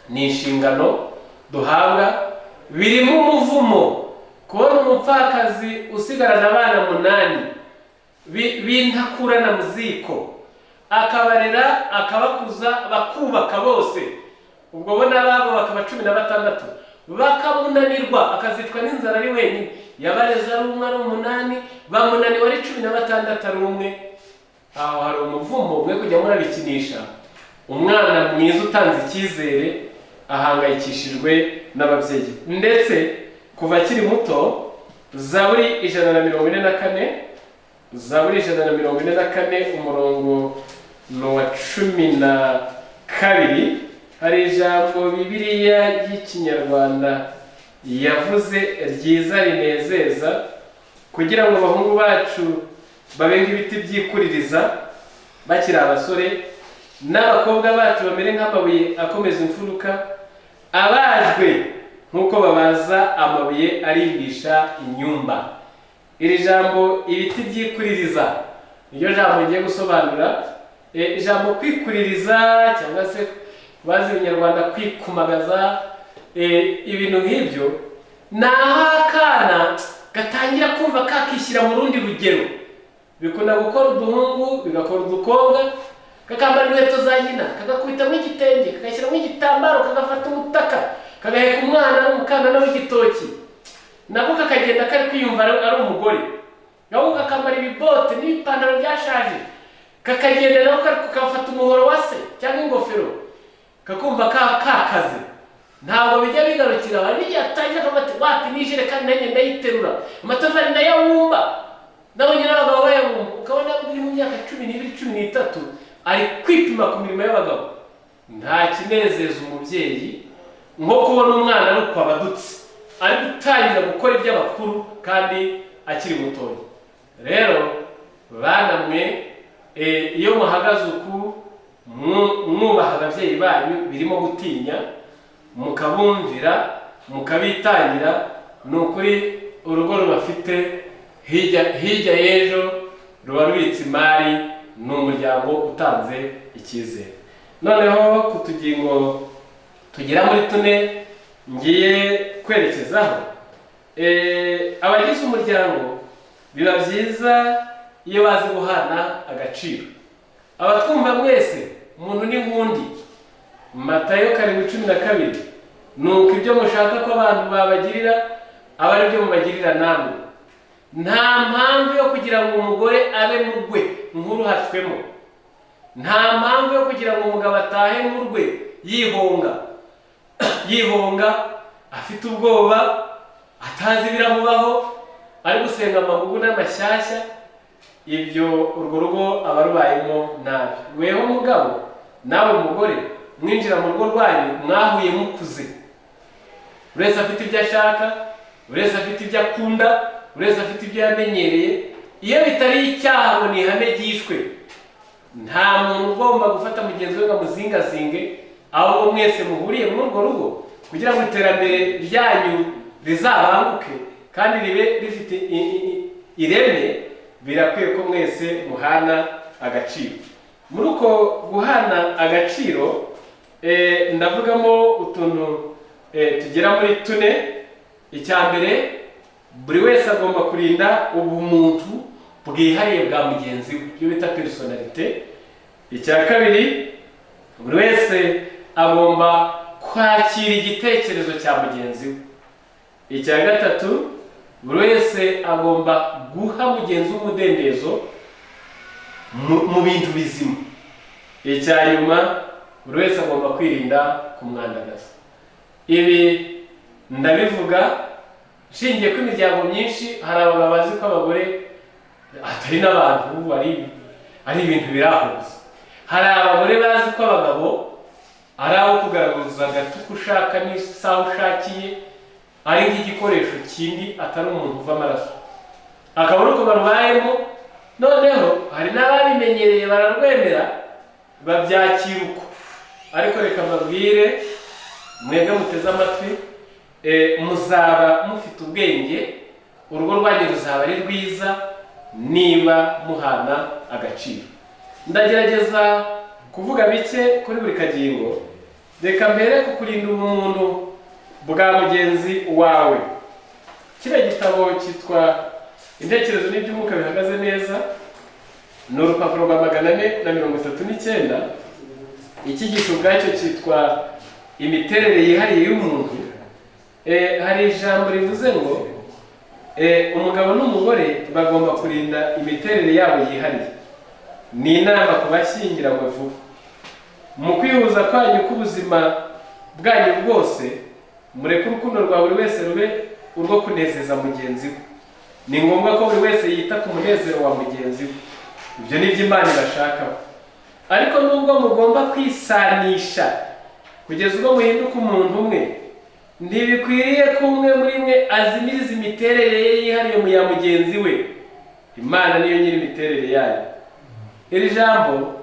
ni inshingano duhabwa. Birimo umuvumo kubona umupfakazi usigarana abana 8 b'intakurana mu ziko, akabarera akabakuza bakubaka bose, ubwo bo n'ababo bakaba 16, bakamunanirwa akazicwa n'inzara ari wenyine. Yabareze ari umwe ari 8, bamunaniwe ari 16 ari umwe. Aho hari umuvumo mwe kujya murabikinisha. Umwana mwiza utanze icyizere ahangayikishijwe n'ababyeyi, ndetse kuva akiri muto. Zaburi 144, Zaburi 144 umurongo ni uwa 12, hari ijambo Bibiliya y'Ikinyarwanda yavuze ryiza rinezeza, kugira ngo abahungu bacu babe nk'ibiti byikuririza bakiri abasore, n'abakobwa bacu bamere nk'amabuye akomeza imfuruka, abajwe nk'uko babaza amabuye arimbisha inyumba. Iri jambo ibiti byikuririza niryo jambo ngiye gusobanura. Ijambo kwikuririza cyangwa se bazi Ikinyarwanda kwikumagaza, ibintu nk'ibyo, ni aho akana gatangira kumva kakishyira mu rundi rugero. Bikunda gukora uduhungu, bigakora udukobwa, kakambara inkweto za nyina, kagakubitamo igitenge, kagashyiramo igitambaro, kagafata umutaka, kagaheka umwana n'umukandana w'igitoki, nako kakagenda kari kwiyumva ari umugore, nako kakambara ibibote n'ibipantaro byashaje, kakagenda nako kagafata umuhoro wa se cyangwa ingofero, kakumva kakaze. Ntabwo bijya bigarukira aho, n'igihe atangira akavuga ati wapi n'ijerekani nanjye ndayiterura, amatafari ndayabumba, nabonye n'abagabo bayabumba. Ukabona uri mu myaka 12, 13 ari kwipima ku mirimo y'abagabo. Nta kinezeza umubyeyi nko kubona umwana ari uko abadutse, ari gutangira gukora iby'abakuru kandi akiri mutoya. Rero bana mwe, iyo muhagaze uku mwubaha ababyeyi banyu, birimo gutinya, mukabumvira, mukabitangira, ni ukuri urugo rubafite hirya y'ejo ruba rubitse imari, ni umuryango utanze icyizere. Noneho ku tugingo tugera muri 4 ngiye kwerekezaho, abagize umuryango biba byiza iyo bazi guhana agaciro. Abatwumva mwese, umuntu ni nkundi. Matayo 7:12, nuko ibyo mushaka ko abantu babagirira aba ari byo mubagirira namwe. Nta mpamvu yo kugira ngo umugore abe mugwe nkuruhatswemo, nta mpamvu yo kugira ngo umugabo atahe murwe yihonga afite ubwoba, atazi biramubaho, ari gusenga amagugu n'amashyashya. Ibyo urwo rugo aba rubayemo nabi. Weho mugabo nawe mugore, mwinjira mu rugo rwanyu mwahuye mukuze, buri wese afite ibyo ashaka, buri wese afite ibyo akunda, buri wese afite ibyo yamenyereye. Iyo bitari icyaha ngo ni ihame ryishwe, nta muntu ugomba gufata mugenzi we ngo amuzingazinge, ahubwo mwese muhuriye muri urwo rugo Kugira ngo iterambere ryanyu rizabanguke kandi ribe rifite ireme, birakwiye ko mwese muhana agaciro. Muri uko guhana agaciro, ndavugamo utuntu tugera muri tune. Icya mbere, buri wese agomba kurinda ubumuntu bwihariye bwa mugenzi we, ibyo bita personnalité. Icya kabiri, buri wese agomba kwakira igitekerezo cya mugenzi we. Icya gatatu, buri wese agomba guha mugenzi we umudendezo mu bintu bizima. Icya nyuma, buri wese agomba kwirinda kumwandagaza. Ibi ndabivuga nshingiye ko imiryango myinshi hari abagabo bazi ko abagore atari n'abantu, ari ibintu biri aho gusa. Hari abagore bazi ko abagabo ari abo kugaragaza agatuku ushaka n'isaha ushakiye, ari nk'igikoresho kindi, atari umuntu uva amaraso, akaba ari uko barubayemo. Noneho hari n'ababimenyereye bararwemera, babyakira uko. Ariko reka mbabwire mwebwe muteze amatwi, muzaba mufite ubwenge, urugo rwanyu ruzaba ari rwiza niba muhana agaciro. Ndagerageza kuvuga bike kuri buri kagingo. Reka mbere ku kurinda ubumuntu bwa mugenzi wawe. Kiriya gitabo cyitwa Intekerezo n'Iby'Umwuka Bihagaze Neza, ni urupapuro rwa 439. Icyigisho ubwacyo cyitwa Imiterere Yihariye y'Umuntu. Hari ijambo rivuze ngo umugabo n'umugore bagomba kurinda imiterere yabo yihariye. Ni inama ku bashyingiranywe vuba: mu kwihuza kwanyu k'ubuzima bwanyu bwose, mureke urukundo rwa buri wese rube urwo kunezeza mugenzi we. Ni ngombwa ko buri wese yita ku munezero wa mugenzi we. Ibyo ni byo Imana ibashakaho. Ariko nubwo mugomba kwisanisha kugeza ubwo muhinduka umuntu umwe, ntibikwiriye ko umwe muri mwe azimiriza imiterere ye yihariye mu ya mugenzi we. Imana niyo nyiri imiterere yayo. Iri jambo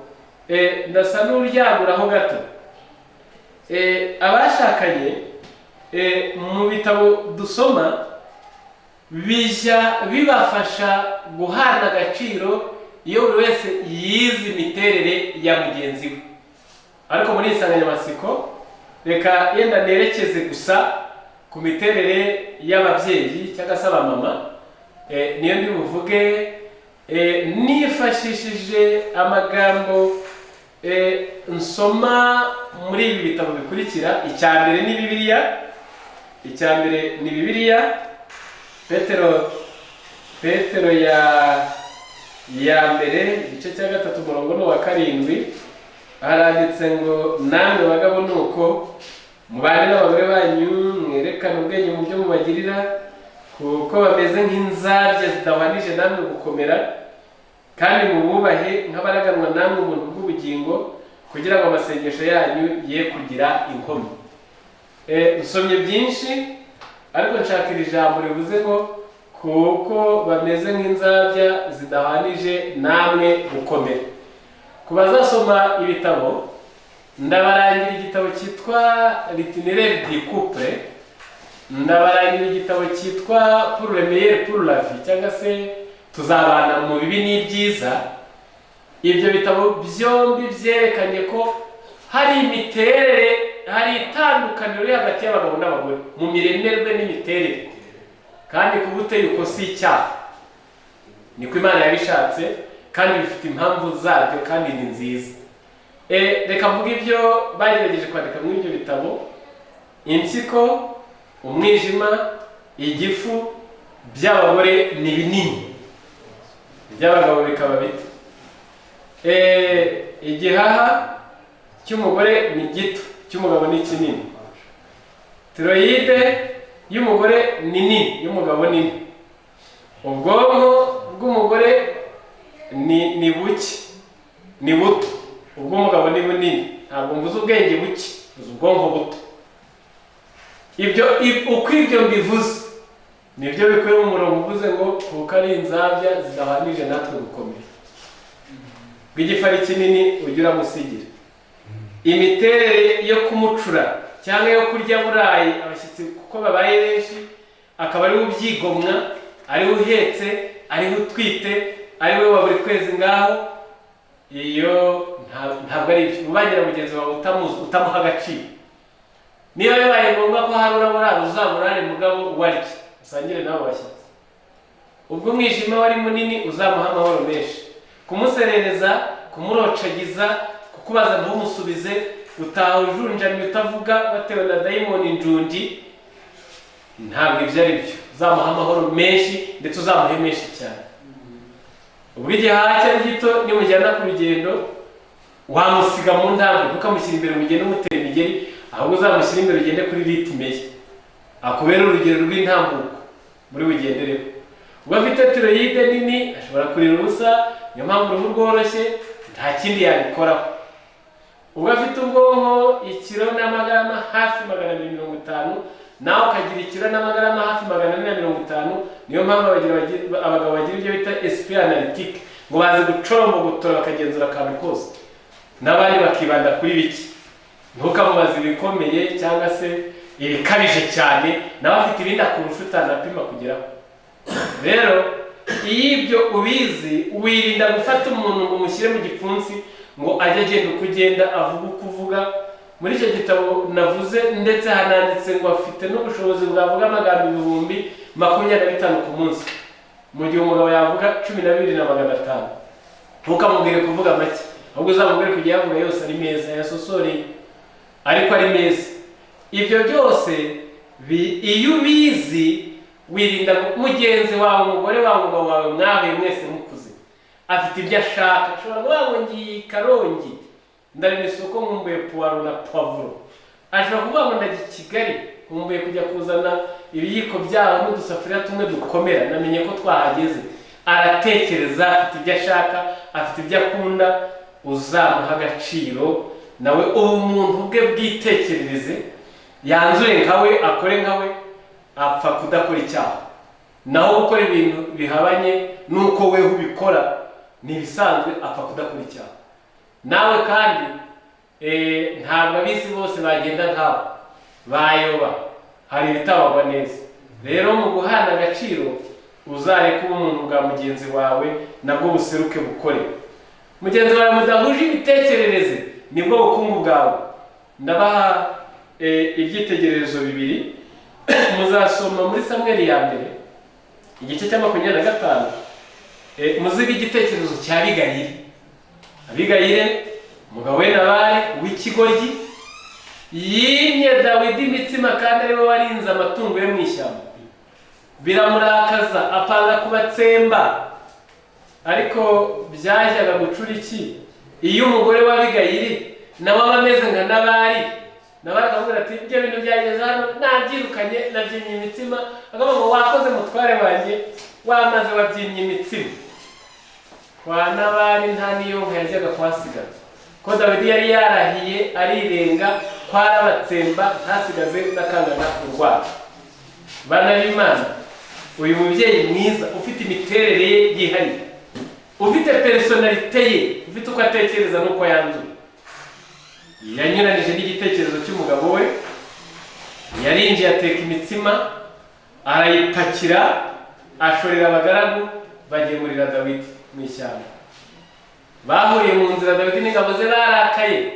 ndasa n'uryaguraho gato. Abashakanye, mu bitabo dusoma bijya bibafasha guhana agaciro iyo buri wese yize imiterere ya mugenzi we. Ariko muri iyi nsanganyamatsiko reka yenda nerekeze gusa ku miterere y'ababyeyi cyangwa se abamama. Niyo ndi buvuge nifashishije amagambo nsoma muri ibi bitabo bikurikira. Icya mbere ni Bibiliya. Icya mbere ni Bibiliya. Petero ya mbere, igice cya 3, umurongo ni uwa 7, haranditse ngo: "Namwe bagabo, nuko mubane n'abagore banyu, mwerekane ubwenge mu byo mubagirira, kuko bameze nk'inzabya zidahwanije namwe gukomera, kandi mububahe nk'abaraganwa namwe ubuntu bw'ubugingo, kugira ngo amasengesho yanyu ye kugira inkomyi." Nsomye byinshi, ariko nshaka iri jambo rivuze ngo kuko bameze nk'inzabya zidahwanije namwe gukomera. Ku bazasoma ibitabo, ndabarangira igitabo cyitwa L'Itinéraire du Couple, ndabarangira igitabo cyitwa Pour le meilleur, pour la vie, cyangwa se Tuzabana mu Bibi n'Ibyiza. Ibyo bitabo byombi byerekanye ko hari imiterere, hari itandukaniro riri hagati y'abagabo n'abagore mu miremerwe n'imiterere, kandi kuba uteye uko si icyaha, niko Imana yabishatse, kandi bifite impamvu zabyo, kandi ni nziza. Reka mvuge ibyo bagerageje kwandika muri ibyo bitabo. Impyiko, umwijima, igifu by'abagore ni binini, iby'abagabo bikaba bito. Igihaha cy'umugore ni gito, cy'umugabo ni kinini. Thyroïde y'umugore ni nini, y'umugabo nini. Ubwonko bw'umugore ni buke, ni buto, ubw'umugabo ni bunini. Ntabwo mvuze ubwenge buke, mvuze ubwonko buto. Ibyo uko ibyo mbivuze nibyo bikuye mu murongo uvuze ngo kuko ari inzabya zidahwanije natwe gukomera. Bw'igifu ari kinini, ujya uramusigira. Imiterere yo kumucura. cyangwa yo kurya burayi abashyitsi kuko babaye benshi, akaba ari we ubyigomwa, ari we uhetse, ari we utwite, ari we wa buri kwezi ngaho, iyo ntabwo ari ibyo. Ubangira mugenzi wawe utamuha agaciro. Niba bibaye ngombwa ko hari uraburara, uzaburare mugabo uwarye, usangire nabo bashyitsi. Ubwo umwijima wari munini, uzamuha amahoro menshi. Kumuserereza, kumurocagiza, kukubaza ntumusubize, utaha ujunjamye utavuga batewe na dayimoni njundi, ntabwo ibyo ari byo. Uzamuha amahoro menshi, ndetse uzamuhe menshi cyane. Ubwo igihaha cye ari gito, nimujyana ku rugendo wamusiga mu ntambwe, ntukamushyira imbere mugende umutera imigeri, ahubwo uzamushyira imbere ugende kuri ritime ye, akubere urugero rw'intambuko muri bugendereho. Ubwo afite tiroyide nini ashobora kurira ubusa, niyo mpamvu uruhu rworoshye, nta kindi yabikoraho. Ubwo afite ubwonko ikiro n'amagarama hafi 250, nawe ukagira ikiro n'amagarama hafi 450, niyo mpamvu abagabo bagira ibyo bita esprit analytique, ngo bazi gucorombogotora bakagenzura akantu kose, n'abandi bakibanda kuri bike. Ntukamubaze ibikomeye cyangwa se ibikabije cyane, nawe afite ibindi akurusha utanapima kugeraho. Rero iyo ibyo ubizi, wirinda gufata umuntu ngo umushyire mu gipfunsi ngo ajye agenda uko ugenda, avuga uko uvuga. Muri icyo gitabo navuze ndetse hananditse ngo afite n'ubushobozi bwavuga amagambo 25,000 ku munsi, mu gihe umugabo yavuga 12,500. Ntukamubwire kuvuga make, ahubwo uzamubwire kujya yavuga yose ari meza, yasosoreye ariko ari meza. Ibyo byose iyo ubizi, wirinda mugenzi wawe, umugore wawe, umugabo wawe, mwahuye mwese mukuze, afite ibyo ashaka. Ashobora kuvuga ngo ngiye i Karongi ndarema isoko nkumbuye puwaro na pavuro. Ashobora kuvuga ngo ndajya i Kigali nkumbuye kujya kuzana ibiyiko byaho n'udusafuriya tumwe dukomera, namenye ko twahageze. Aratekereza, afite ibyo ashaka, afite ibyo akunda, uzamuha agaciro nawe ubumuntu bwe bwitekerereze, yanzure nkawe, akore nkawe, apfa kudakora icyaha. Naho gukora ibintu bihabanye nuko wewe ubikora ni ibisanzwe, apfa kudakora icyaha. Nawe kandi ntabwo abisi bose bagenda nkabo, bayoba, hari ibitabagwa neza. Rero mu guhana agaciro uzareke ubumuntu bwa mugenzi wawe nabwo buseruke bukore. Mugenzi wawe mudahuje imitekerereze nibwo bukungu bwawe. Ndabaha ibyitegererezo bibiri muzasoma muri Samweli ya mbere igice cya 25, muziga igitekerezo cya Abigayili. Abigayili umugabo we Nabali w'ikigoryi yimye Dawidi imitsima kandi ari we warinze amatungo yo mu ishyamba, biramurakaza apanga kubatsemba. Ariko byajyaga gucura iki iyo umugore wa Abigayili nawe aba ameze nka Nabali? Nabali akamubwira ati ibyo bintu byageze hano nabyirukanye, nabyimye imitsima. Akavuga ngo wakoze mutware wanjye, wamaze wabyimye imitsima. Kwa Nabali nta n'iyonka yajyaga kuhasigaza, ko Dawidi yari yarahiye arirenga kwarabatsemba ntasigaze n'akangana urwara. Bana b'Imana, uyu mubyeyi mwiza ufite imiterere ye yihariye, ufite personalite ye, ufite uko atekereza n'uko yanzuye, yanyuranije n'igitekerezo cy'umugabo we. Yarinjiye ateka imitsima arayipakira, ashorera abagaragu bagemurira Dawidi mu ishyamba. Bahuriye mu nzira, Dawidi n'ingabo ze barakaye,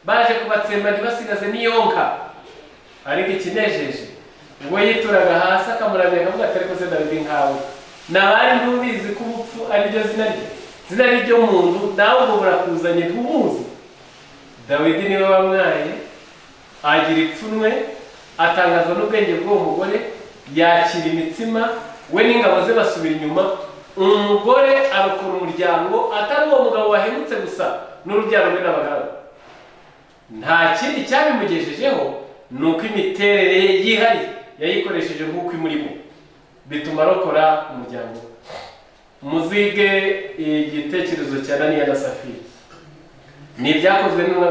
baje kubatsemba ntibasigaze n'iyonka. Ariko ikinejeje, ubwo yituraga hasi akamuramya akavuga ati ariko se Dawidi nkawe, Nabali ntubizi ko ubupfu ari ryo zina rye, zina ryo muntu, nawe ubwo burakuzanye ntumuzi. Dawidi niwe wamwaye, agira ipfunwe, atangazwa n'ubwenge bw'uwo mugore, yakira imitsima, we n'ingabo ze basubira inyuma. Umugore arokora umuryango, atari uwo mugabo wahemutse gusa, n'urubyaro rwe n'abagaragu. Nta kindi cyabimugejejeho ni uko imiterere ye yihariye yayikoresheje nk'uko imurimo, bituma arokora umuryango. Muzige igitekerezo cya Ananiya na Safira, ni ibyakozwe n'intumwa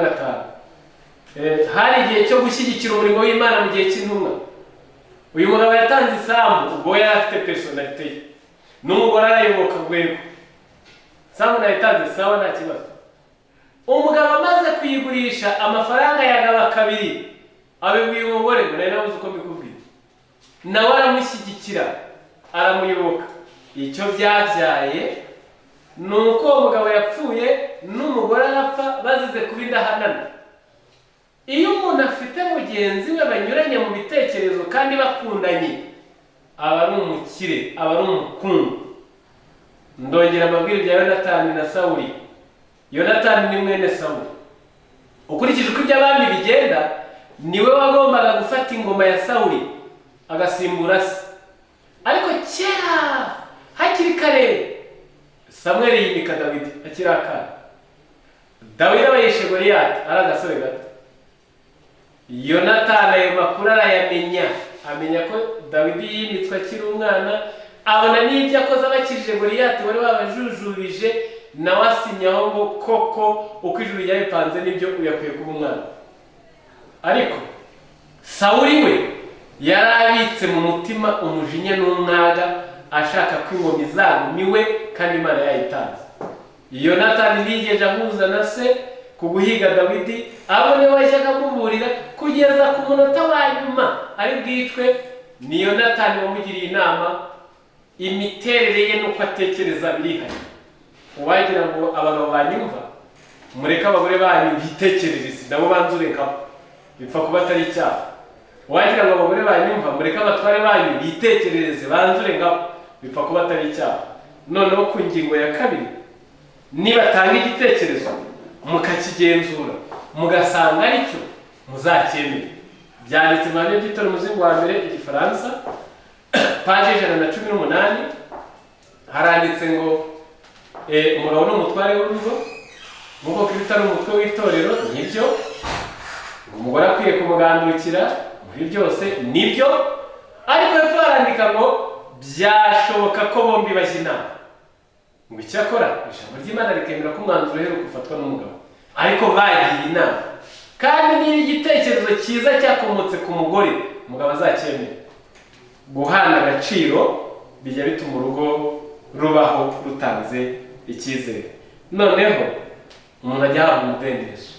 5. Hari igihe cyo gushyigikira umurimo w'Imana mu gihe cy'intumwa. Uyu mugabo yatanze isambu, ubwo yari afite personalite ye, n'umugore arayoboka rwego. Isambu nayitanze sawa, nta kibazo. Umugabo amaze kuyigurisha amafaranga yagaba kabiri, Abibwiye umugore ngo nari nabuze uko mbikubwira, nawe aramushyigikira, aramuyoboka. Icyo byabyaye ni uko uwo mugabo yapfuye n'umugore arapfa, bazize kuba indahanana. Iyo umuntu afite mugenzi we banyuranye mu bitekerezo kandi bakundanye, aba ari umukire, aba ari umukungu. Ndongera amabwiriza bya Yonatani na Sawuli. Yonatani ni mwene Sawuli. Ukurikije uko iby'abami bigenda, niwe wagombaga gufata ingoma ya Sawuli agasimbura se. Ariko kera hakiri kare Samweli yimika Dawidi akiri akana. Dawidi aba yishe Goliyati ari agasore gato. Yonatani ayo makuru arayamenya, amenya ko Dawidi yimitswe akiri umwana, abona n'ibyo akoze abakirije Goliyati wari wabajujubije, nawe asinyaho ngo koko uko ijuru ryabipanze nibyo, uyakwiye kuba umwana. Ariko Sawuli we yari abitse mu mutima umujinya n'umwaga, ashaka ko ingoma izaguma iwe kandi Imana yayitanze. Yonatani ntiyigeze ahuza na se ku guhiga Dawidi, ahubwo niwe wajyaga amuburira kugeza ku munota wa nyuma ari bwicwe. Ni Yonatani wamugiriye inama. Imiterere ye n'uko atekereza birihariye. Uwagira ngo abagabo banyumva, mureke abagore banyu bitekerereze nabo banzure nkabo, bipfa kuba atari icyaha. Uwagira ngo abagore banyumva, mureke abatware banyu bitekerereze banzure nkabo, bipfa kuba atari icyaha. Noneho ku ngingo ya kabiri, nibatanga igitekerezo mukakigenzura mugasanga aricyo, muzacyemere. Byanditse mu bihamya by'itorero, umuzingo wa mbere, Igifaransa, paje 118, haranditse ngo umugabo ni umutware w'urugo nk'uko Kristo ari umutwe w'itorero. Nibyo. Umugore akwiye kumugandukira muri byose. Nibyo. Ariko hepfo harandika ngo byashoboka ko bombi bajya inama, ngo icyakora ijambo ry'Imana rikemera ko umwanzuro uheruka ufatwa n'umugabo, ariko bagiye inama. Kandi niba igitekerezo cyiza cyakomotse ku mugore, umugabo azacyemera. Guhana agaciro bijya bituma urugo rubaho rutanze icyizere. Noneho umuntu ajya ahabwa umudendezo.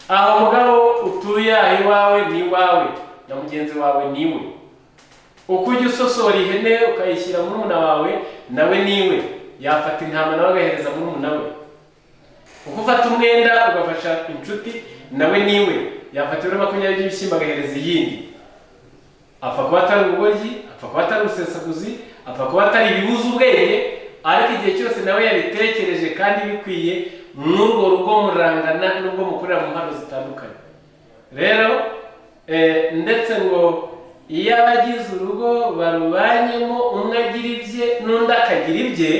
Aho mugabo utuye, aho iwawe ni iwawe, na mugenzi wawe niwe. Uko ujya usosora ihene ukayishyira murumuna wawe, nawe niwe. Yafata intama nawe agahereza murumuna we. Uko ufata umwenda ugafasha inshuti, nawe niwe. Yafata ibiro 20 by'ibishyimbo agahereza iyindi. Apfa kuba atari ubugoryi, apfa kuba atari ubusesaguzi, apfa kuba atari ibibuza ubwenge, ariko igihe cyose nawe yabitekereje kandi bikwiye, n'urwo rugo murangana n'ubwo mukorera mu mpano zitandukanye. Rero ndetse ngo iyo abagize urugo barubanyemo, umwe agira ibye n'undi akagira ibye,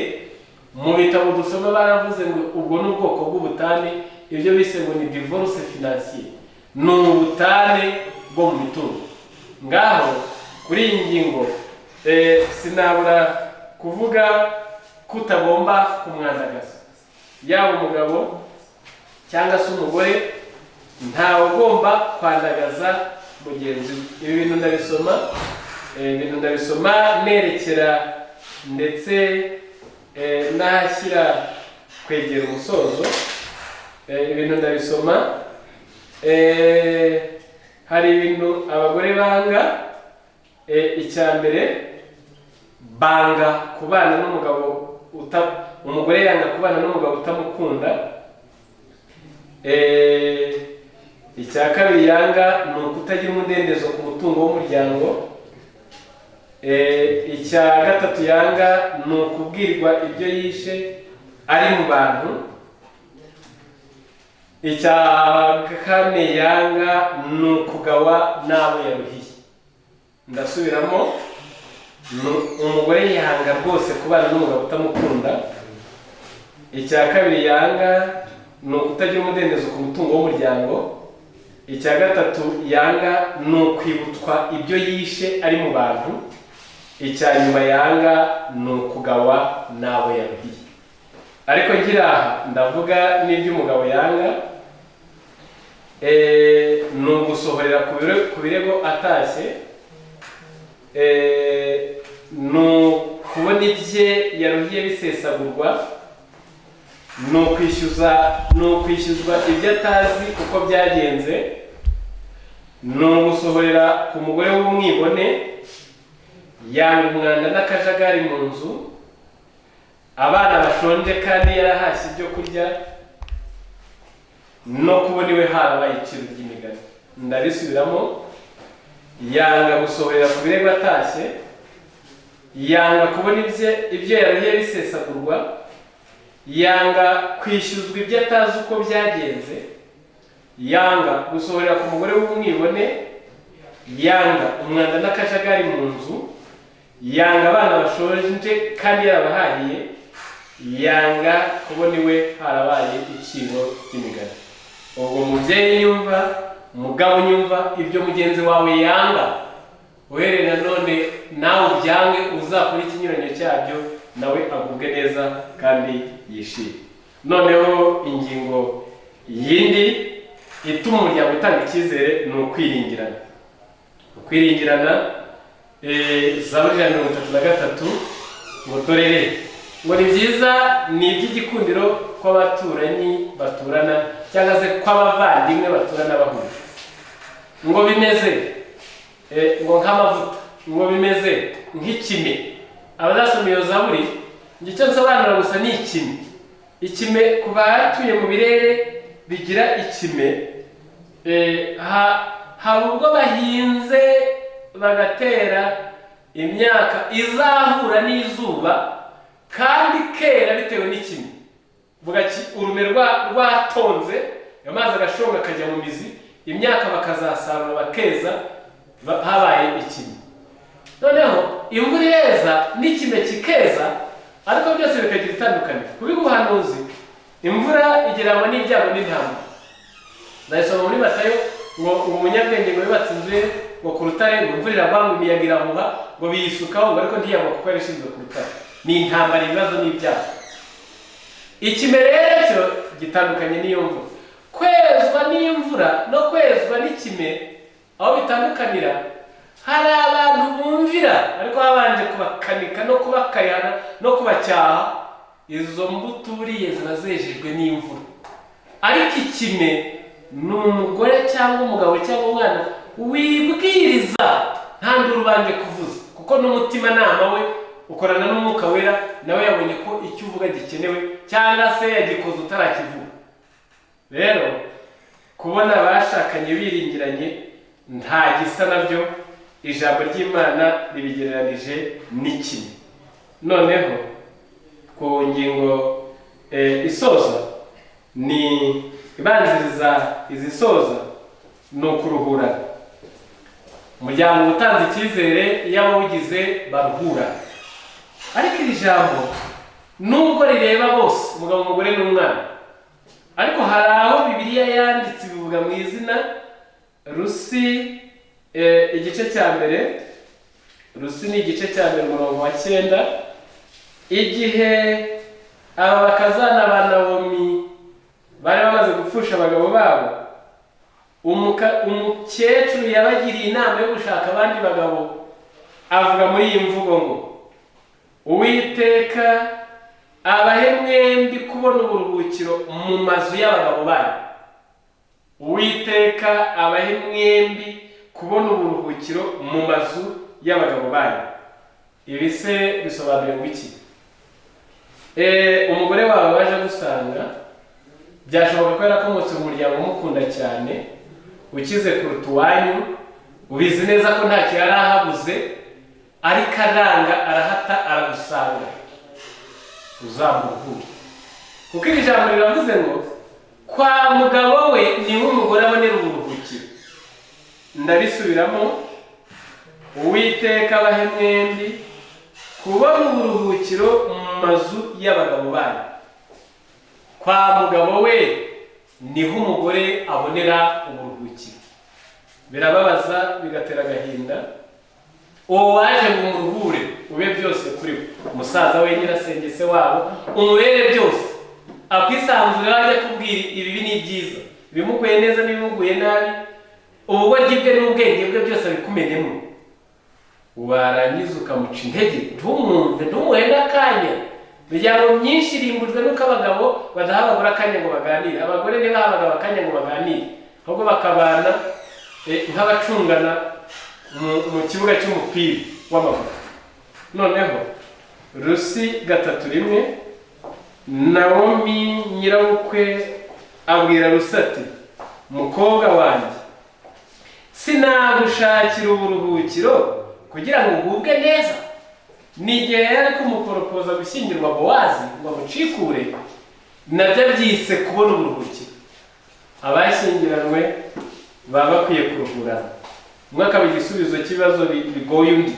mu bitabo dusoma baravuze ngo ubwo ni ubwoko bw'ubutane, ibyo bise ngo ni divorce financier, ni ubutane bwo mu mitungo. Ngaho kuri iyi ngingo sinabura kuvuga ko utagomba kumwandagaza, yaba umugabo cyangwa se umugore, ntawe ugomba kwandagaza mugenzi we. Ibi bintu ndabisoma, ibintu ndabisoma nerekera ndetse n'ahashyira kwegera umusozo. Ibintu ndabisoma. Hari ibintu abagore banga. Icya mbere, banga kubana n'umugabo uta, umugore yanga kubana n'umugabo utamukunda. Icya kabiri yanga ni ukutagira umudendezo ku mutungo w'umuryango. Icya gatatu yanga ni ukubwirwa ibyo yishe ari mu bantu. Icya kane yanga ni ukugawa n'abo yaruhiye. Ndasubiramo, umugore yanga rwose kubana n'umugabo utamukunda. Icya kabiri yanga ni ukutagira umudendezo ku mutungo w'umuryango. Icya gatatu yanga ni ukwibutswa ibyo yishe ari mu bantu. Icya nyuma yanga ni ukugawa n'abo yaruhiye. Ariko ngira aha ndavuga n'iby'umugabo yanga. Ni ugusohorera ku birego atashye, ni ukubona ibye yaruhiye bisesagurwa, ni ukwishyuzwa ibyo atazi uko byagenze. Ni ugusohorera ku mugore w'umwibone, yanga umwanda n'akajagari mu nzu, abana bashonje kandi yarahashye ibyo kurya, no kubona iwe harabaye iciro ry'imigani. Ndabisubiramo: yanga gusohorera ku birego atashye, yanga kubona ibyo yaruhiye bisesagurwa, yanga kwishyuzwa ibyo atazi uko byagenze, yanga gusohorera ku mugore w'umwibone, yanga umwanda n'akajagari mu nzu, yanga abana bashonje kandi yarabahahiye, yanga kubona iwe harabaye iciro ry'imigani. Ubwo mubyeyi nyumva, mugabo nyumva, ibyo mugenzi wawe yanga, uhereye nanone nawe ubyange, uzakora ikinyuranyo cyabyo, nawe agubwe neza kandi yishime. Noneho ingingo yindi ituma umuryango utanga icyizere ni ukwiringirana. Ukwiringirana, Zaburi 133 ngo dorere, ngo ni byiza, ni iby'igikundiro kw'abaturanyi baturana, cyangwa se kw'abavandimwe baturana bahuje. Ngo bimeze ngo nk'amavuta, ngo bimeze nk'ikime. Abazasoma iyo zaburi, icyo nsobanura gusa ni ikime. Ikime ku batuye mu birere bigira ikime, haba ubwo bahinze bagatera imyaka izahura n'izuba kandi kera bitewe n'ikime, urume rwatonze, amazi agashonga akajya mu mizi, imyaka bakazasarura bakeza, habaye ikime. Noneho imvura ireza n'ikime kikeza, ariko byose bikagira itandukaniro. Kuri buhanuzi imvura igereranywa n'ibyago n'intambara. Ndayisoma muri Matayo ngo umunyabwenge ngo yubatse inzu ye ngo ku rutare, ngo imvura iragwa, ngo imiyaga irahuha, ngo biyisukaho, ngo ariko ntiyagwa kuko yari ishinzwe ku rutare. Ni intambara, ibibazo n'ibyago. Ikime rero cyo gitandukanye n'iyo mvura. Kwezwa n'imvura no kwezwa n'ikime, aho bitandukanira, hari abantu bumvira ariko babanje kubakanika no kubakayana no kubacyaha. Izo mbuto uriye ziba zejejwe n'imvura. Ariko ikime ni umugore cyangwa umugabo cyangwa umwana wibwiriza nta nduru ubanje kuvuza, kuko n'umutimanama we ukorana n'umwuka wera, nawe yabonye ko icyo uvuga gikenewe, cyangwa se yagikoze utarakivuga. Rero kubona abashakanye biringiranye nta gisa nabyo, ijambo ry'Imana ribigereranije n'ikime. Noneho ku ngingo isoza, ni ibanziriza izisoza, ni ukuruhurana. Umuryango utanze icyizere iyo abawugize baruhura. Ariko iri jambo nubwo rireba bose, umugabo, umugore n'umwana, ariko hari aho Bibiliya yanditse bivuga mu izina. Rusi igice cya mbere, Rusi ni igice cya mbere umurongo wa 9, igihe aba bakazana ba Nawomi bari bamaze gupfusha abagabo babo, umukecuru yabagiriye inama yo gushaka abandi bagabo, avuga muri iyi mvugo ngo Uwiteka abahe mwembi kubona uburuhukiro mu mazu y'abagabo banyu. Uwiteka abahe mwembi kubona uburuhukiro mu mazu y'abagabo banyu. Ibi se bisobanuye ngo iki? Umugore wawe waje gusanga, byashoboka ko yarakomotse mu muryango umukunda cyane, ukize kuruta uwanyu, ubizi neza ko ntacyo yari ahabuze, ariko aranga, arahata, aragusanga, uzamuruhure. Kuko iri jambo riravuze ngo kwa mugabo we niho umugore abonera uburuhukiro. Ndabisubiramo: Uwiteka abahe mwembi kubona uburuhukiro mu mazu y'abagabo banyu. Kwa mugabo we niho umugore abonera uburuhukiro. Birababaza, bigatera agahinda. Uwo waje ngo umuruhure ube byose kuri we, umusaza we, nyirasenge, se wabo, umubere byose, akwisanzura, ajya kubwira ibibi n'ibyiza, ibimuguye neza n'ibimuguye nabi, ubugoryi bwe n'ubwenge bwe byose abikumenemo. Warangiza ukamuca intege, ntumwumve, ntumuhe n'akanya. Imiryango myinshi irimbujwe n'uko abagabo badaha abagore akanya ngo baganire, abagore ntibaha abagabo akanya ngo baganire, ahubwo bakabana nk'abacungana mu kibuga cy'umupira w'amaguru. Noneho Rusi 3:1, Nawomi nyirabukwe abwira Rusi ati: mukobwa wanjye, sinagushakira uburuhukiro kugira ngo ugubwe neza? Ni igihe yari kumuporopoza gushyingirwa Bowazi ngo amucikure, nabyo abyise kubona uburuhukiro. Abashyingiranywe baba bakwiye kuruhurana, umwe akaba igisubizo cy'ibibazo bigoye undi,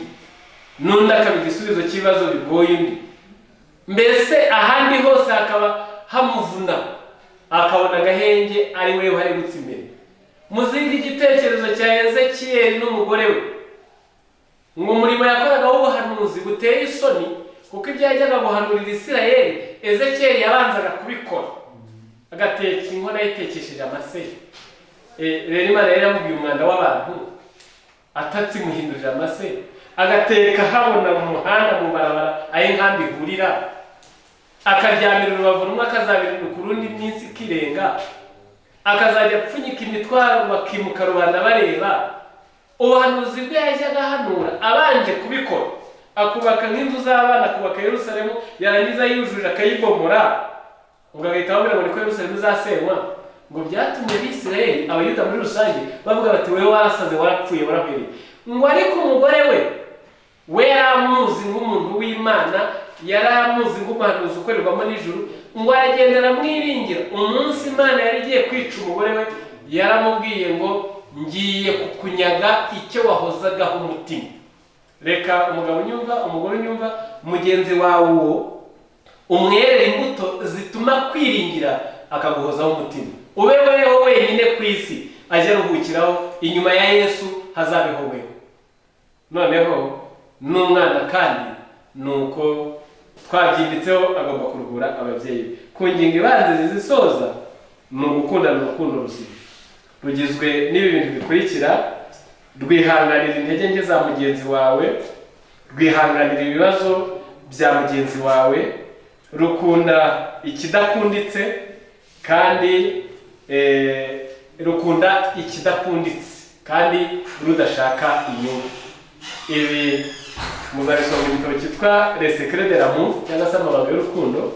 n'undi akaba igisubizo cy'ibibazo bigoye undi. Mbese ahandi hose hakaba hamuvuna, akabona agahenge ari we uharebutse imbere. Muzindi igitekerezo cya Ezekiyeli n'umugore we, ngo umurimo yakoraga w'ubuhanuzi buteye isoni, kuko ibyo yajyaga guhanurira Isirayeli Ezekiyeli yabanzaga kubikora, agateka inkono ayitekesheje amase. Rero Imana yari yamubwiye umwanda w'abantu atatsimuhindurira amase, agateka habona mu muhanda mu barabara aho inkambi ihurira, akaryamira urubavu rumwe akazabirinduka urundi iminsi ikirenga, akazajya apfunyika imitwaro bakimuka rubanda bareba. Ubuhanuzi bwe yajyaga ahanura abanje kubikora, akubaka nk'inzu z'abana, akubaka Yerusalemu, yarangiza yujuje akayibomora, ubwo agahita ababwira ngo niko Yerusalemu izasenywa. Ngo byatumye Abisirayeli, Abayuda muri rusange, bavuga bati wowe warasaze, warapfuye, warahwereye. Ngo ariko umugore we yari amuzi nk'umuntu w'Imana, yari amuzi nk'umuhanuzi ukorerwamo n'ijuru, ngo aragenda aramwiringira. Umunsi Imana yari igiye kwica umugore we, yaramubwiye ngo ngiye kukunyaga icyo wahozagaho umutima. Reka umugabo unyumva, umugore unyumva, mugenzi wawe uwo umwerere imbuto zituma kwiringira akaguhozaho umutima. Ube weho wenyine ku isi ajya aruhukiraho, inyuma ya Yesu hazabeho weho. Noneho n'umwana kandi nuko twabyimbitseho agomba kuruhura ababyeyi be. Ku ngingo ibanza zisoza ni ugukundana urukundo ruzima, rugizwe n'ibi bintu bikurikira: rwihanganira intege nke za mugenzi wawe, rwihanganira ibibazo bya mugenzi wawe, rukunda ikidakunditse kandi rukunda ikidakunditse kandi rudashaka inyungu. Ibi muzabisoma mu gitabo cyitwa Les Secrets de l'amour cyangwa se amabanga y'urukundo,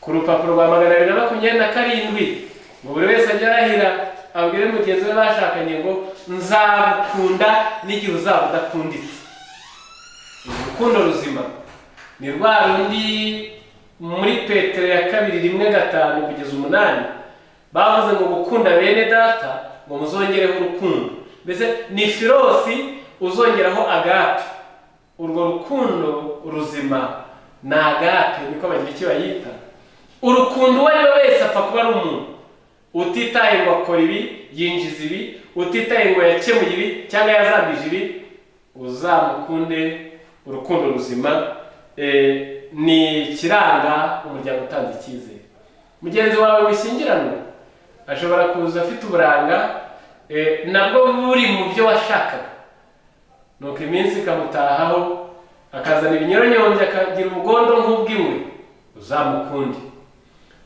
ku rupapuro rwa 227, ngo buri wese ajye arahira abwire mugenzi we bashakanye ngo nzagukunda n'igihe uzaba udakunditse. Urukundo ruzima ni rwa rundi muri Petero ya 2 1:5-8 bavuze ngo gukunda bene data ngo muzongereho urukundo. Mbese ni filosi uzongeraho agape. Urwo rukundo ruzima ni agape, niko bagira icyo bayita. Urukundo uwo ari we wese apfa kuba ari umuntu, utitaye ngo akora ibi, yinjiza ibi, utitaye ngo yakemuye ibi cyangwa yazambije ibi, uzamukunde. Urukundo ruzima ni ikiranga umuryango utanze icyizere. Mugenzi wawe mushyingiranwe ashobora kuza afite uburanga nabwo buri mu byo washakaga, nuko iminsi ikamutahaho akazana ibinyoronyombya, akagira ubugondo nk'ubw'ingwe, uzamukunde.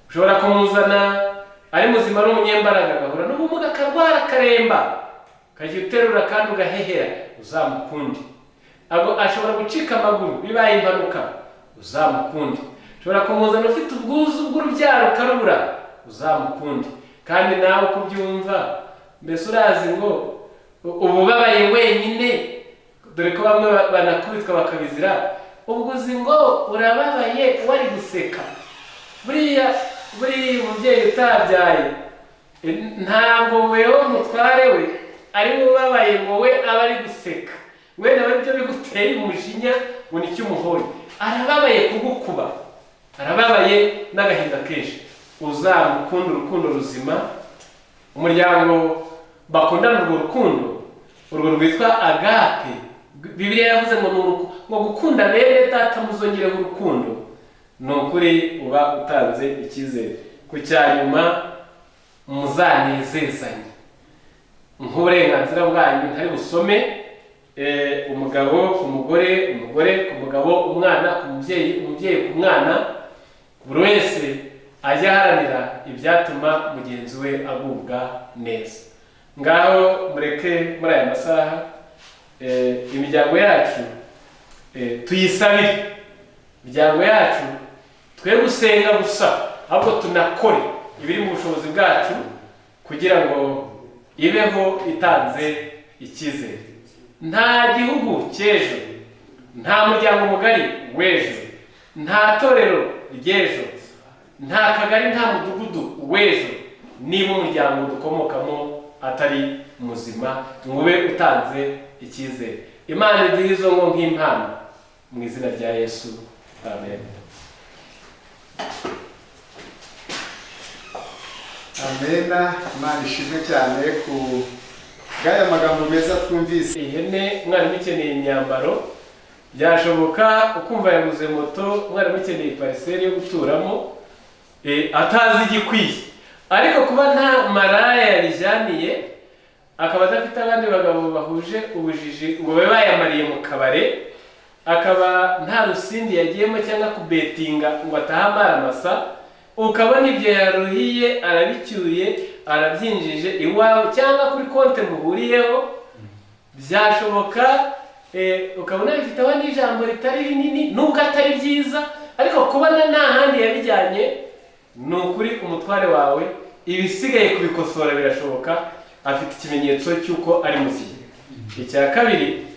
Ushobora kumuzana ari muzima ari umunyembaraga, agahura n'ubumuga akarwara akaremba, ukajya uterura kandi ugahehera, uzamukunde. Ashobora gucika amaguru bibaye impanuka, uzamukunde. Ushobora kumuzana ufite ubwuzu bw'urubyaro ukarubura, uzamukunde. Kandi nawe uko ubyumva, mbese urazi ngo ububabaye wenyine, dore ko bamwe banakubitwa bakabizira, ubwo uzi ngo urababaye wari guseka. Buriya mubyeyi utabyaye ntabwo wewe mutware we ari ubabaye ngo we aba ari guseka, we nawe ibyo biguteye umujinya ngo nicyo umuhoye. Arababaye kugukuba, arababaye n'agahinda kenshi. Uzamukunda urukundo ruzima, umuryango bakundana urwo rukundo, urwo rwitwa agape. Bibiliya yavuze ngo ngo gukunda bene data muzongereho urukundo. Ni ukuri uba utanze icyizere. Ku cyanyuma muzanezezanye nk'uburenganzira bwanyu ntari busome, umugabo ku mugore, umugore ku mugabo, umwana ku mubyeyi, umubyeyi ku mwana, buri wese ajya aharanira ibyatuma mugenzi we agubwa neza. Ngaho mureke muri aya masaha imiryango yacu tuyisabire. Imiryango yacu twe gusenga gusa, ahubwo tunakore ibiri mu bushobozi bwacu kugira ngo ibeho itanze icyizere. Nta gihugu cy'ejo, nta muryango mugari w'ejo, nta torero ry'ejo, nta kagari, nta mudugudu w'ejo, niba umuryango dukomokamo atari muzima ngo ube utanze icyizere. Imana iduhe izo ngo nk'impano mu izina rya Yesu, amen. Amena. Imana ishimwe cyane ku bw'aya magambo meza twumvise. Ihene, umwarimu ukeneye imyambaro, byashoboka ukumva yaguze moto, umwarimu ukeneye pariseri yo guturamo, atazi igikwiye. Ariko kuba nta maraya yarijyaniye, akaba adafite abandi bagabo bahuje ubujiji ngo babe bayamariye mu kabare, akaba nta rusindi yagiyemo cyangwa kubetinga ngo atahe amaramasa, ukabona ibyo yaruhiye arabicyuye arabyinjije iwawe cyangwa kuri konte muhuriyeho, byashoboka ukabona bifiteho n'ijambo ritari rinini nubwo atari byiza, ariko kubona nta handi yabijyanye, ni ukuri umutware wawe ibisigaye kubikosora birashoboka, afite ikimenyetso cy'uko ari muzima. Icya kabiri,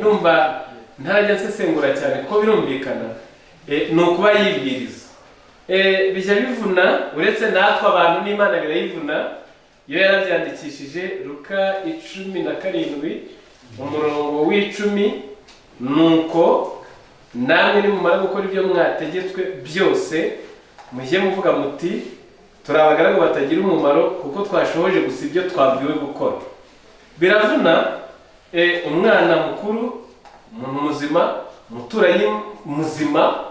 numva ntarajya nsesengura cyane kuko birumvikana, ni ukuba yibwiriza. Bijya bivuna, uretse natwe abantu n'Imana birayivuna. Iyo yarabyandikishije Luka 17 umurongo w'10, nuko namwe nimumara gukora ibyo mwategetswe byose, mujye muvuga muti turi abagaragu batagira umumaro kuko twashoboje gusa ibyo twabwiwe gukora. Biravuna umwana mukuru, umuntu muzima, umuturanyi muzima,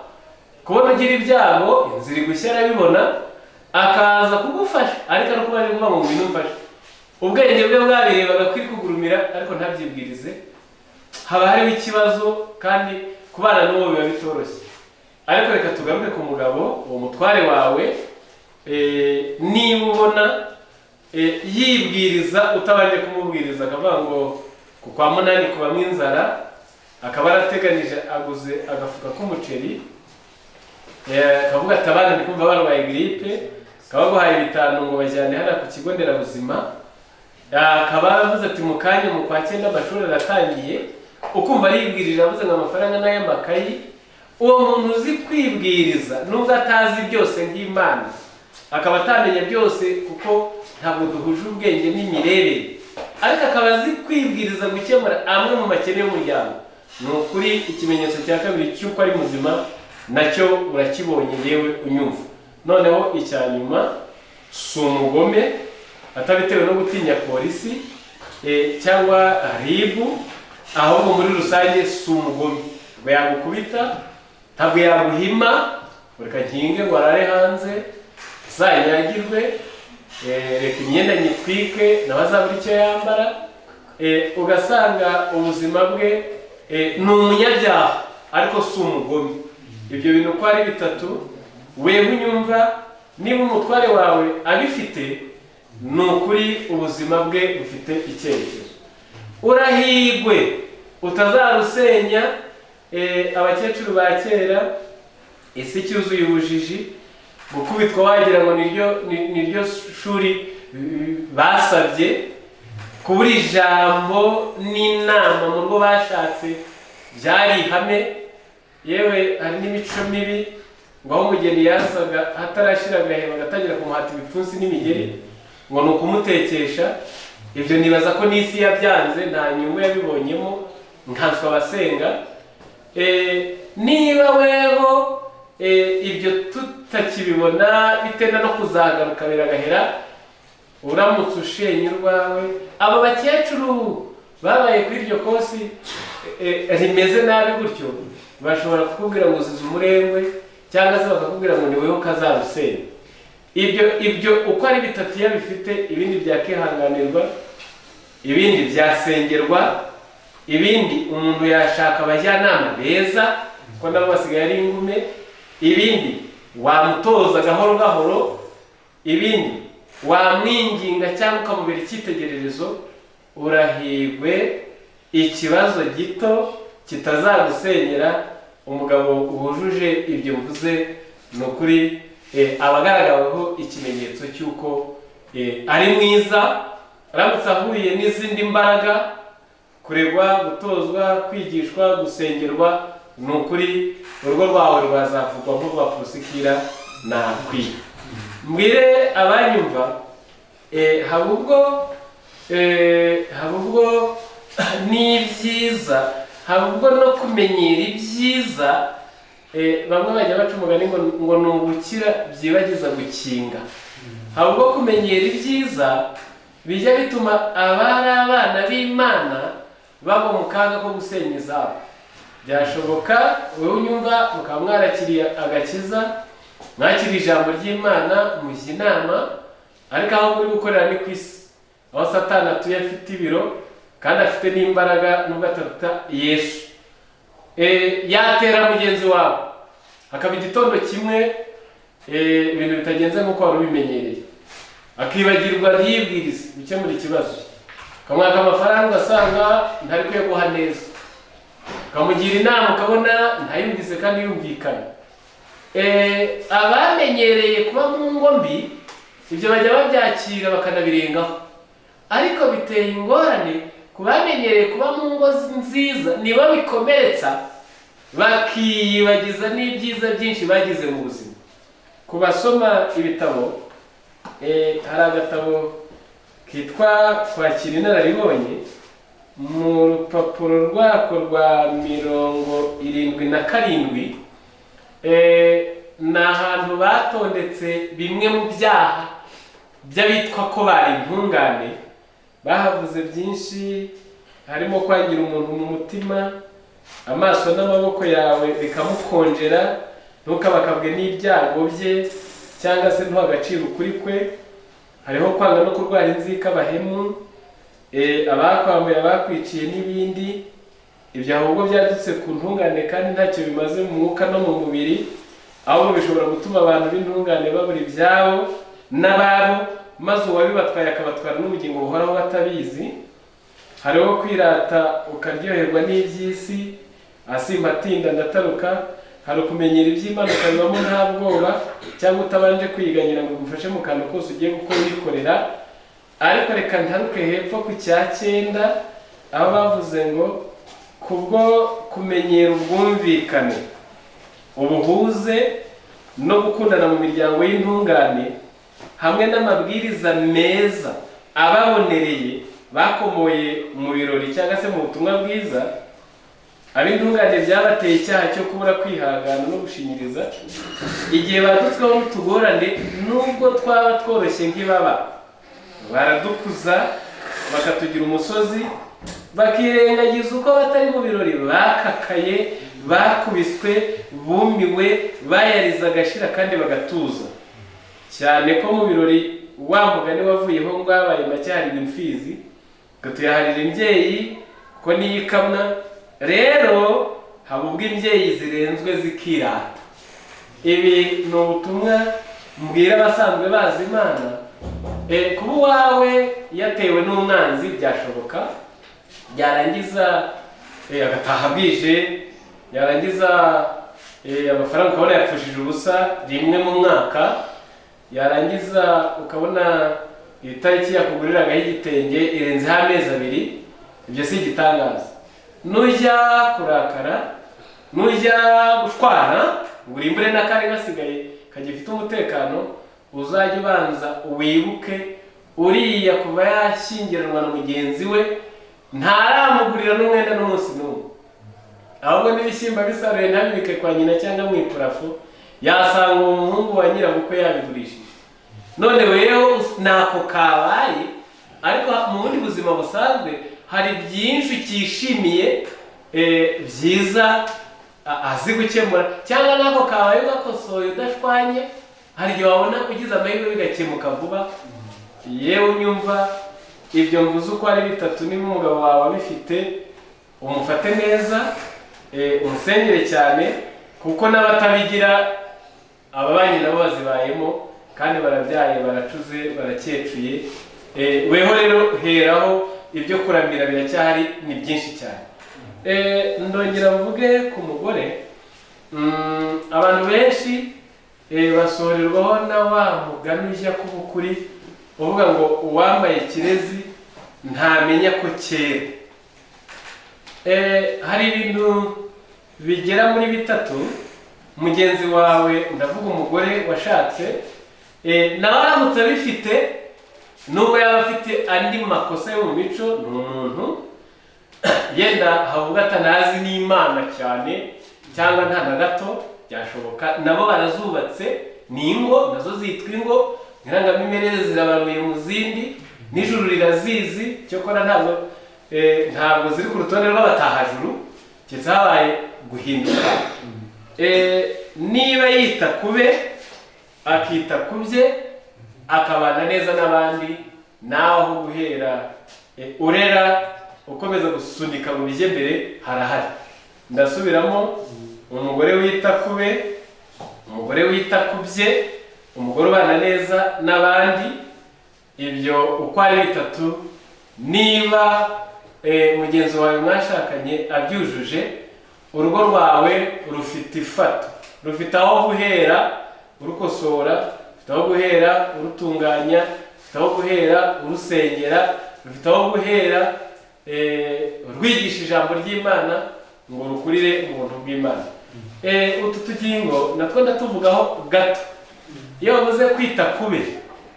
kubona ugira ibyago, inzira igushya arabibona, akaza kugufasha, ariko ari kuba ari kuvuga ngo ngwino umfashe. Ubwenge bwe bwabirebaga kwiri kugurumira, ariko ntabyibwirize. Haba hariho ikibazo, kandi kubana n'uwo biba bitoroshye. Ariko reka tugaruke ku mugabo, uwo mutware wawe, niba ubona yibwiriza utabanje kumubwiriza, akavuga ngo ku kwa 8 kubamwe inzara, akaba arateganije aguze agafuka k'umuceri, akavuga ati abana ndi kumva barwaye gripe, akaba aguhaye 5 ngo bajyane hariya ku kigo nderabuzima, akaba aravuze ati mu kanya mu kwa 9 amashuri aratangiye, ukumva aribwirije avuze ngo amafaranga n'ay'amakayi. Uwo muntu uzi kwibwiriza nubwo atazi byose nk'Imana, akaba atamenya byose kuko ntabwo duhuje ubwenge n'imirebere, ariko akaba azi kwibwiriza gukemura amwe mu makene y'umuryango, ni ukuri ikimenyetso cya kabiri cy'uko ari muzima nacyo urakibonye yewe unyumva. Noneho icya nyuma, si umugome atabitewe no gutinya polisi cyangwa ribu, ahubwo muri rusange si umugome ngo yagukubita, ntabwo yaguhima reka nkinge ngo arare hanze zanyagirwe, reka imyenda nyitwike nawe azabura icyo yambara, ugasanga ubuzima bwe ni umunyabyaha ariko si umugome. Ibyo bintu uko ari bitatu, wewe unyumva, niba umutware wawe abifite, ni ukuri ubuzima bwe bufite icyerekezo. Urahigwe utazarusenya. Abakecuru ba kera, isi cyuzuye ubujiji, gukubitwa wagira ngo niryo shuri basabye, kubura ijambo n'inama mu rugo bashatse byari ihame. Yewe hari n'imico mibi, ngo aho umugeni yasaga hatarashira agaheba agatangira kumuhata ibipfunsi n'imigeri ngo ni ukumutekesha. Ibyo nibaza ko n'isi yabyanze, nta nyungu yabibonyemo, nkanswe abasenga. Niba weho ibyo tutakibibona bitenda no kuzagaruka biragahera, uramutse ushenye urwawe. Abo bakecuru babaye kuri iryo kosi rimeze nabi gutyo, bashobora kukubwira ngo uzize umurengwe, cyangwa se bakakubwira ngo ni wewe ukazarusenya. Ibyo uko ari bitatu iyo bifite, ibindi byakihanganirwa, ibindi byasengerwa, ibindi umuntu yashaka abajyanama beza kuko nabo basigaye ari ingume, ibindi wamutoza gahoro gahoro, ibindi Wamwinginga cyangwa ukamubera icyitegererezo, urahirwe. Ikibazo gito kitazagusenyera. Umugabo wujuje ibyo mvuze ni ukuri abagaragaweho ikimenyetso cy'uko ari mwiza. Aramutse ahuye n'izindi mbaraga, kuregwa, gutozwa, kwigishwa, gusengerwa, ni ukuri urugo rwawe rwazavugwa nk'urwa Purisikira na Akwila. Mbwire abanyumva, haba ubwo n'ibyiza, haba ubwo no kumenyera ibyiza. Bamwe bajya baca umugani ngo ni ugukira byibagiza gukinga. Haba ubwo kumenyera ibyiza bijya bituma abari abana b'Imana bagwa mu kaga ko gusenya izabo. Byashoboka wowe unyumva mukaba mwarakiriye agakiza, mwakiriye ijambo ry'Imana, mujya inama, ariko aho muri gukorera ni ku isi, aho Satani atuye, afite ibiro kandi afite n'imbaraga nubwo ataruta Yesu. Yatera mugenzi wawe hakaba igitondo kimwe ibintu bitagenze nk'uko wari ubimenyereye, akibagirwa ntiyibwirize gukemura ikibazo, ukamwaka amafaranga ugasanga ntari kuyaguha neza, ukamugira inama ukabona ntayumvise kandi yumvikana. Abamenyereye kuba mu ngo mbi, ibyo bajya babyakira bakanabirengaho, ariko biteye ingorane ku bamenyereye kuba mu ngo nziza, nibo bikomeretsa bakiyibagiza n'ibyiza byinshi bagize mu buzima. Ku basoma ibitabo, hari agatabo kitwa Kwakira Inararibonye. Mu rupapuro rwako rwa 77, ni ahantu batondetse bimwe mu byaha by'abitwa ko bari intungane. Bahavuze byinshi, harimo kwangira umuntu mu mutima, amaso n'amaboko yawe bikamukonjera, ntukabakabwe n'ibyago bye cyangwa se ntuha agaciro ukuri kwe. Hariho kwanga no kurwara inzika abahemu, abakwambuye, abakwiciye n'ibindi. Ibyo ahubwo byadutse ku ntungane kandi ntacyo bimaze mu mwuka no mu mubiri, ahubwo bishobora gutuma abantu b'intungane babura ibyabo n'ababo, maze uwabibatwaye akabatwara n'ubugingo buhoraho batabizi. Hariho kwirata ukaryoherwa n'iby'isi, asimba atinda ndataruka. Hari ukumenyera iby'Imana ukabibamo nta bwoba cyangwa utabanje kwiganyira ngo igufashe mu kantu kose ugiye gukora uyikorera. Ariko reka ntaruke hepfo ku cya cyenda, aho bavuze ngo kubwo kumenyera ubwumvikane, ubuhuze no gukundana mu miryango y'intungane, hamwe n'amabwiriza meza ababonereye bakomoye mu birori cyangwa se mu butumwa bwiza, ab'intungane byabateye icyaha cyo kubura kwihangana no gushinyiriza igihe badutsweho n'utugorane, nubwo twaba tworoshye nk'ibaba, baradukuza bakatugira umusozi, bakirengagiza uko batari mu birori bakakaye, bakubiswe, bumiwe, bayariza agashira kandi bagatuza, cyane ko mu birori wa mugani wavuyeho ngo habaye make harirwa imfizi, ngo tuyaharira imbyeyi ko niyo ikamwa. Rero haba ubwo imbyeyi zirenzwe zikirata. Ibi ni ubutumwa mbwira abasanzwe bazi Imana. Kuba uwawe yatewe n'umwanzi byashoboka, byarangiza agataha bwije, yarangiza amafaranga ukabona yapfushije ubusa rimwe mu mwaka, yarangiza ukabona itariki yakuguriragaho igitenge irenzeho amezi 2, ibyo si igitangaza. Nujya kurakara, nujya gushwana ngo urimbure n'akari gasigaye kagifite umutekano, uzajya ubanza wibuke uriya kuva yashyingiranwa na mugenzi we ntaramugurira n'umwenda n'umunsi n'umwe, ahubwo n'ibishyimbo bisaruye ntabibike kwa nyina cyangwa mu ipurafo, yasanga uwo muhungu wa nyirabukwe yabigurishije. None wewe ntako kabaye, ariko mu bundi buzima busanzwe hari byinshi ukishimiye, byiza azi gukemura, cyangwa nako kabaye ugakosoye udashwanye, hari igihe wabona ugize amahirwe bigakemuka vuba. Yewe unyumva, ibyo mvuze uko ari bitatu, niba umugabo wawe abifite, umufate neza, umusengere cyane, kuko n'abatabigira ababanyi nabo bazibayemo. Kandi barabyaye, baracuze, barakecuye. Weho rero heraho, ibyo kuramira biracyahari, ni byinshi cyane. Ndongera mvuge ku mugore. Abantu benshi basohorerwaho na wa mugani ujya kuba ukuri uvuga ngo uwambaye kirezi ntamenya ko kera. Hari ibintu bigera muri bitatu mugenzi wawe, ndavuga umugore washatse, nawe aramutse abifite, nubwo yaba afite andi makosa yo mu mico, ni umuntu yenda havuga atanazi n'Imana cyane cyangwa nta na gato byashoboka, nabo barazubatse, ni ingo nazo zitwa ingo, irangamimerere zirabaruye mu zindi, n'ijuru rirazizi, cyokora ntabwo ziri ku rutonde rw'abatahajuru, keretse habaye guhinduka. Niba yita kube, akita ku bye, akabana neza n'abandi, naho guhera urera ukomeza gusunika mu bijye mbere harahari. Ndasubiramo: umugore wita kube, umugore wita ku bye, umugore ubana neza n'abandi, ibyo uko ari bitatu, niba mugenzi wawe mwashakanye abyujuje, urugo rwawe rufite ifato, rufite aho guhera urukosora, rufite aho guhera urutunganya, rufite aho guhera urusengera, rufite aho guhera rwigisha ijambo ry'Imana ngo rukurire ubuntu bw'Imana. Utu tugingo natwo ndatuvugaho gato. Iyo bavuze kwita kube,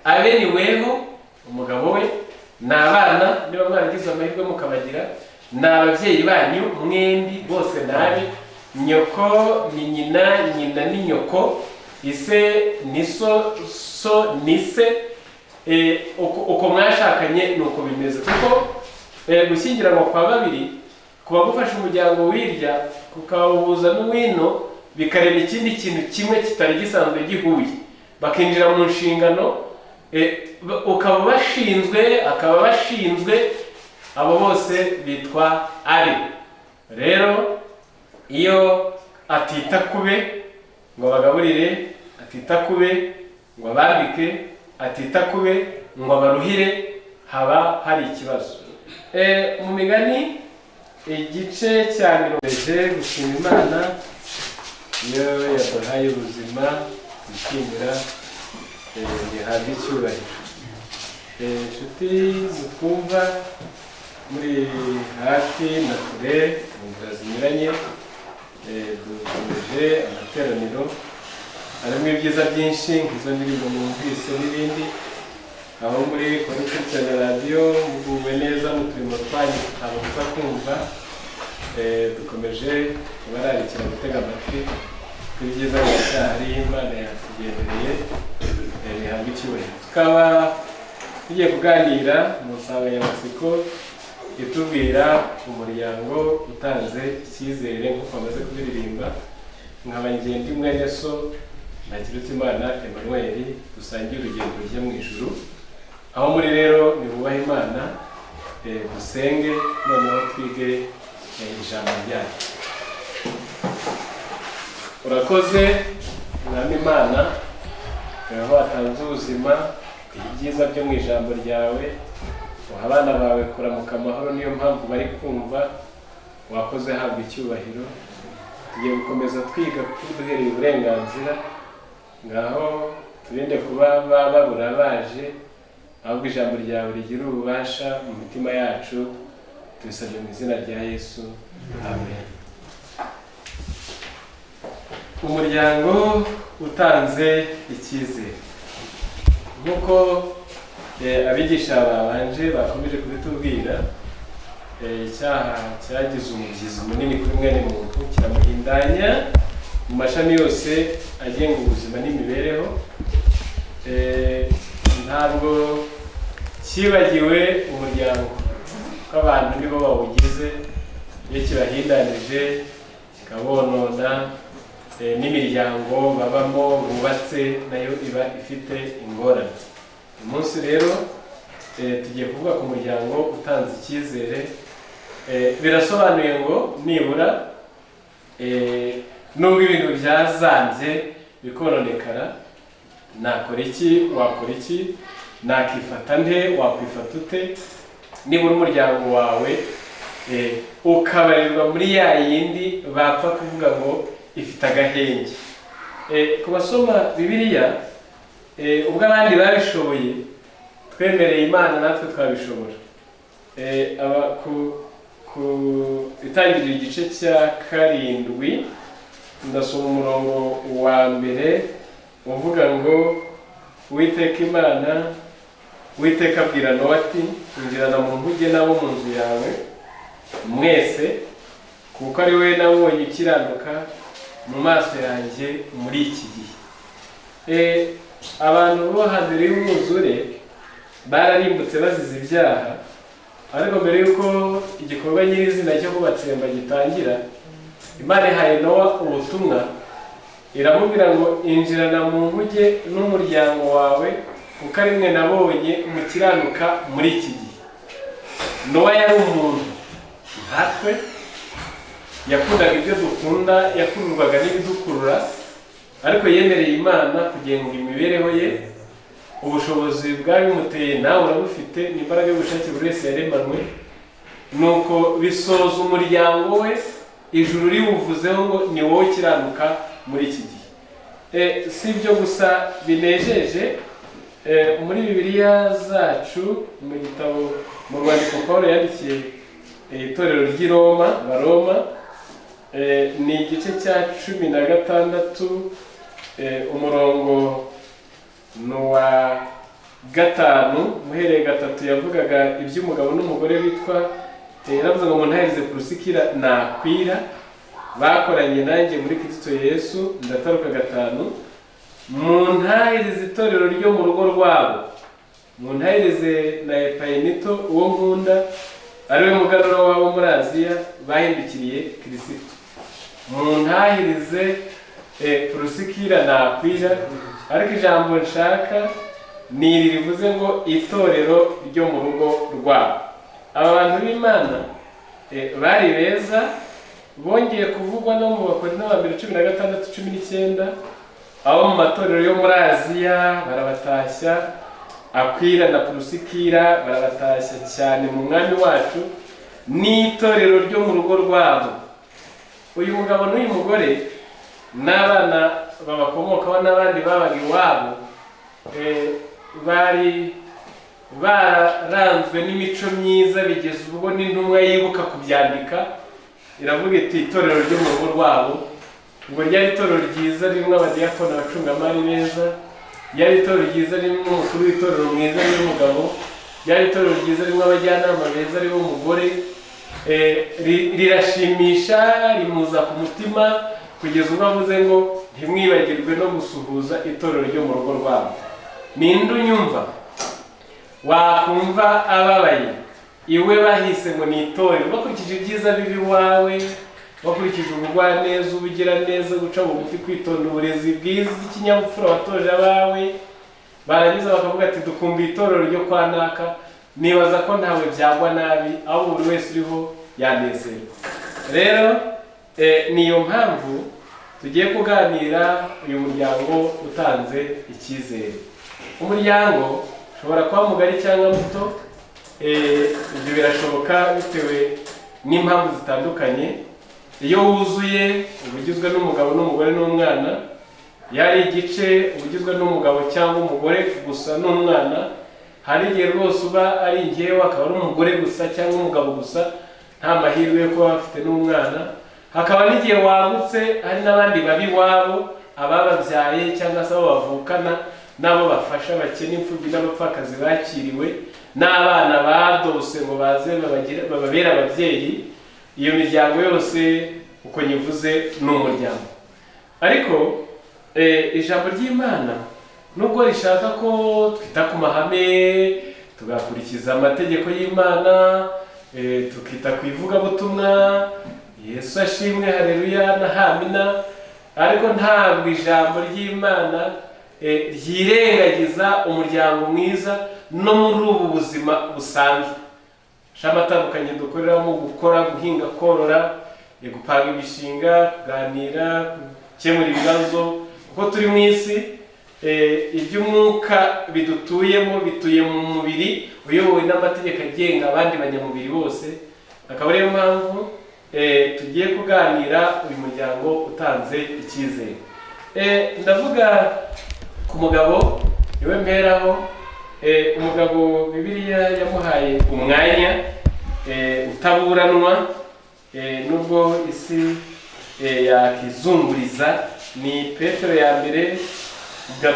abe ni weho, umugabo we, ni abana niba mwaragize amahirwe mukabagira, ni ababyeyi banyu mwembi bose, nabi nyoko ni nyina, nyina ni nyoko, ise ni so, so ni se. Uko mwashakanye ni uko bimeze, kuko gushyingiranwa kwa babiri kuba gufasha umuryango wirya kukawuhuza n'uwino, bikarema ikindi kintu kimwe kitari gisanzwe gihuye, bakinjira mu nshingano, ukaba bashinzwe, akaba bashinzwe, abo bose bitwa abe. Rero iyo atita kube ngo abagaburire, atita kube ngo abambike, atita kube ngo abaruhire, haba hari ikibazo. Mu migani igice cya 40, gushima Imana iyo yaduhaye ubuzima, gushimira gihabwa icyubahiro. Inshuti mutwumva muri hafi na kure mu nzira zinyuranye, dukomeje amateraniro harimo ibyiza byinshi nk'izo ndirimbo mwumvise n'ibindi. Aho muri gukurikirana radiyo muguwe neza mu turimo twanyu tutababuza kumva. Dukomeje kubararikira gutega amatwi ko ibyiza biracyahari, Imana yatugendereye, bihabwa icyubahiro. Tukaba tugiye kuganira mu nsanganyamatsiko itubwira umuryango utanze icyizere, nk'uko bamaze kubiririmba. Nkaba ngenda mwene so Ntakirutimana Emmanuel, dusangiye urugendo rujya mu ijuru. Aho muri rero nibubahe Imana, dusenge, noneho twige ijambo ryayo. Urakoze Mwami Imana, aho watanze ubuzima, ibyiza byo mu ijambo ryawe, uha abana bawe kuramuka amahoro, niyo mpamvu bari kumva. Wakoze, habwa icyubahiro. Tugiye gukomeza twiga kuko duhereye uburenganzira, ngaho turinde kuba babura baje, ahubwo ijambo ryawe rigira ububasha mu mitima yacu. Tubisabye mu izina rya Yesu, amen. Umuryango utanze icyizere, nk'uko abigisha babanje bakomeje kubitubwira, icyaha cyagize umubyizi munini kuri mwene muntu, kiramuhindanya mu mashami yose agenga ubuzima n'imibereho. Ntabwo cyibagiwe umuryango, kuko abantu nibo bawugize. Iyo kibahindanije kikabonona, n'imiryango babamo bubatse nayo iba ifite ingorane. Uyu munsi rero tugiye kuvuga ku muryango utanze icyizere. Birasobanuye ngo nibura nubwo ibintu byazambye bikononekara, Nakora iki? Wakora iki? Nakifata nte? Wakwifata ute? Nibura umuryango wawe ukabarirwa muri ya yindi bapfa kuvuga ngo ifite agahenge. Ku basoma Bibiliya, ubwo abandi babishoboye, twemereye Imana natwe twabishobora. Aba ku itangiriro igice cya 7, ndasoma umurongo wa 1 uvuga ngo: Uwiteka Imana, Uwiteka abwira Nowa ati: injirana mu nkuge n'abo mu nzu yawe mwese, kuko ari we nabonye ukiranuka mu maso yanjye muri iki gihe. Abantu bo hambere y'umwuzure bararimbutse bazize ibyaha, ariko mbere y'uko igikorwa nyirizina cyo kubatsemba gitangira, Imana ihaye Nowa ubutumwa, iramubwira ngo: injirana mu nkuge n'umuryango wawe, kuko ari mwe nabonye mukiranuka muri iki gihe. Nowa yari umuntu nkatwe, yakundaga ibyo dukunda, yakururwaga n'ibidukurura, ariko yemereye Imana kugenga imibereho ye. Ubushobozi bwabimuteye nawe urabufite, ni imbaraga y'ubushake buri wese yaremanwe. Nuko bisoza umuryango we, ijuru riwuvuzeho ngo ni wowe ukiranuka muri iki gihe. Si ibyo gusa binejeje, muri Bibiliya zacu, mu gitabo, mu rwandiko Pawulo yandikiye itorero ry'i Roma, Baroma, ni igice cya 16, umurongo ni uwa 5, muhereye 3, yavugaga iby'umugabo n'umugore witwa, yaravuze ngo: muntahirize Purusikira na Akwila, bakoranye nanjye muri Kristo Yesu. Ndataruka 5, muntahirize itorero ryo mu rugo rwabo, muntahirize na Epayinito uwo nkunda, ari we muganura wabo muri Aziya, bahindukiriye Kristo. Muntahirize Purusikira na Akwila. Ariko ijambo nshaka ni iri rivuze ngo itorero ryo mu rugo rwabo. Aba bantu b'Imana bari beza, bongeye kuvugwa no mu Bakorinto ba mbere 16:19, abo mu matorero yo muri Aziya barabatashya, Akwila na Purusikira barabatashya cyane mu mwami wacu, n'itorero ryo mu rugo rwabo. Uyu mugabo n'uyu mugore n'abana babakomokaho n'abandi babaga iwabo, bari baranzwe n'imico myiza, bigeze ubwo n'intumwa yibuka kubyandika, iravuga iti itorero ryo mu rugo rwabo. Ubwo ryari itorero ryiza ririmo abadiyakoni, abacungamari beza, ryari itorero ryiza ririmo umukuru w'itorero mwiza n'umugabo, ryari itorero ryiza ririmo abajyanama beza aribo umugore. Rirashimisha, rimuza ku mutima, kugeza ubwo avuze ngo ntimwibagirwe no gusuhuza itorero ryo mu rugo rwabo. Ninde unyumva wakumva ababaye iwe bahise ngo ni itorero, bakurikije ibyiza bibi iwawe, bakurikije ubugwaneza, ubugiraneza, guca bugufi, kwitonda, uburezi bwiza, ikinyabupfura watoje abawe, barangiza bakavuga ati dukumva itorero ryo kwa naka. Nibaza ko ntawe byagwa nabi, aho buri wese uriho yanezerwa. Rero niyo mpamvu tugiye kuganira uyu muryango utanze icyizere. Umuryango ushobora kuba mugari cyangwa muto, ibyo birashoboka bitewe n'impamvu zitandukanye. Iyo wuzuye uba ugizwe n'umugabo n'umugore n'umwana, yari igice uba ugizwe n'umugabo cyangwa umugore gusa n'umwana. Hari igihe rwose uba ari njyewe akaba ari umugore gusa cyangwa umugabo gusa, nta mahirwe yo kuba bafite n'umwana. Hakaba n'igihe wagutse hari n'abandi babi iwabo, abababyaye cyangwa se abo bavukana n'abo bafasha, bakene, imfubyi n'abapfakazi bakiriwe, n'abana badose ngo baze bababere ababyeyi. Iyo miryango yose uko nyivuze ni umuryango. Ariko ijambo ry'Imana nubwo rishaka ko twita ku mahame, tugakurikiza amategeko y'Imana, tukita ku ivugabutumwa, Yesu ashimwe, haleluya na hamina, ariko ntabwo ijambo ry'Imana ryirengagiza umuryango mwiza no muri ubu buzima busanzwe. Amashami atandukanye dukoreramo, gukora, guhinga, korora, gupanga imishinga, kuganira, gukemura ibibazo, kuko turi mu isi. Iby'umwuka bidutuyemo bituye mu mubiri uyobowe n'amategeko agenga abandi banyamubiri bose. Akaba ariyo mpamvu tugiye kuganira uyu muryango utanze icyizere. Ndavuga ku mugabo, niwe mperaho. Umugabo Bibiliya yamuhaye umwanya utaburanwa, nubwo isi yakizunguriza. Ni Petero ya mbere 3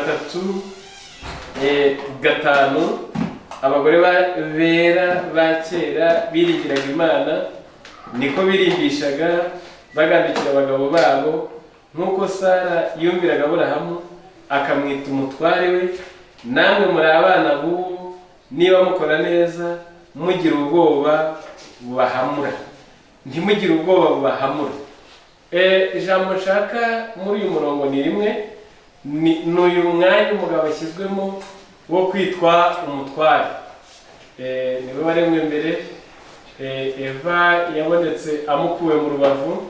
5. Abagore bera ba kera biringiraga Imana, niko birimbishaga bagandukira abagabo babo, nk'uko Sara yumviraga Aburahamu akamwita umutware we. Namwe muri abana b'ubu, niba mukora neza, mugira ubwoba bubahamura, ntimugire ubwoba bubahamura. Ijambo nshaka muri uyu murongo ni rimwe, ni uyu mwanya umugabo ashyizwemo wo kwitwa umutware. Niwe waremwe mbere. Eva yabonetse amukuwe mu rubavu,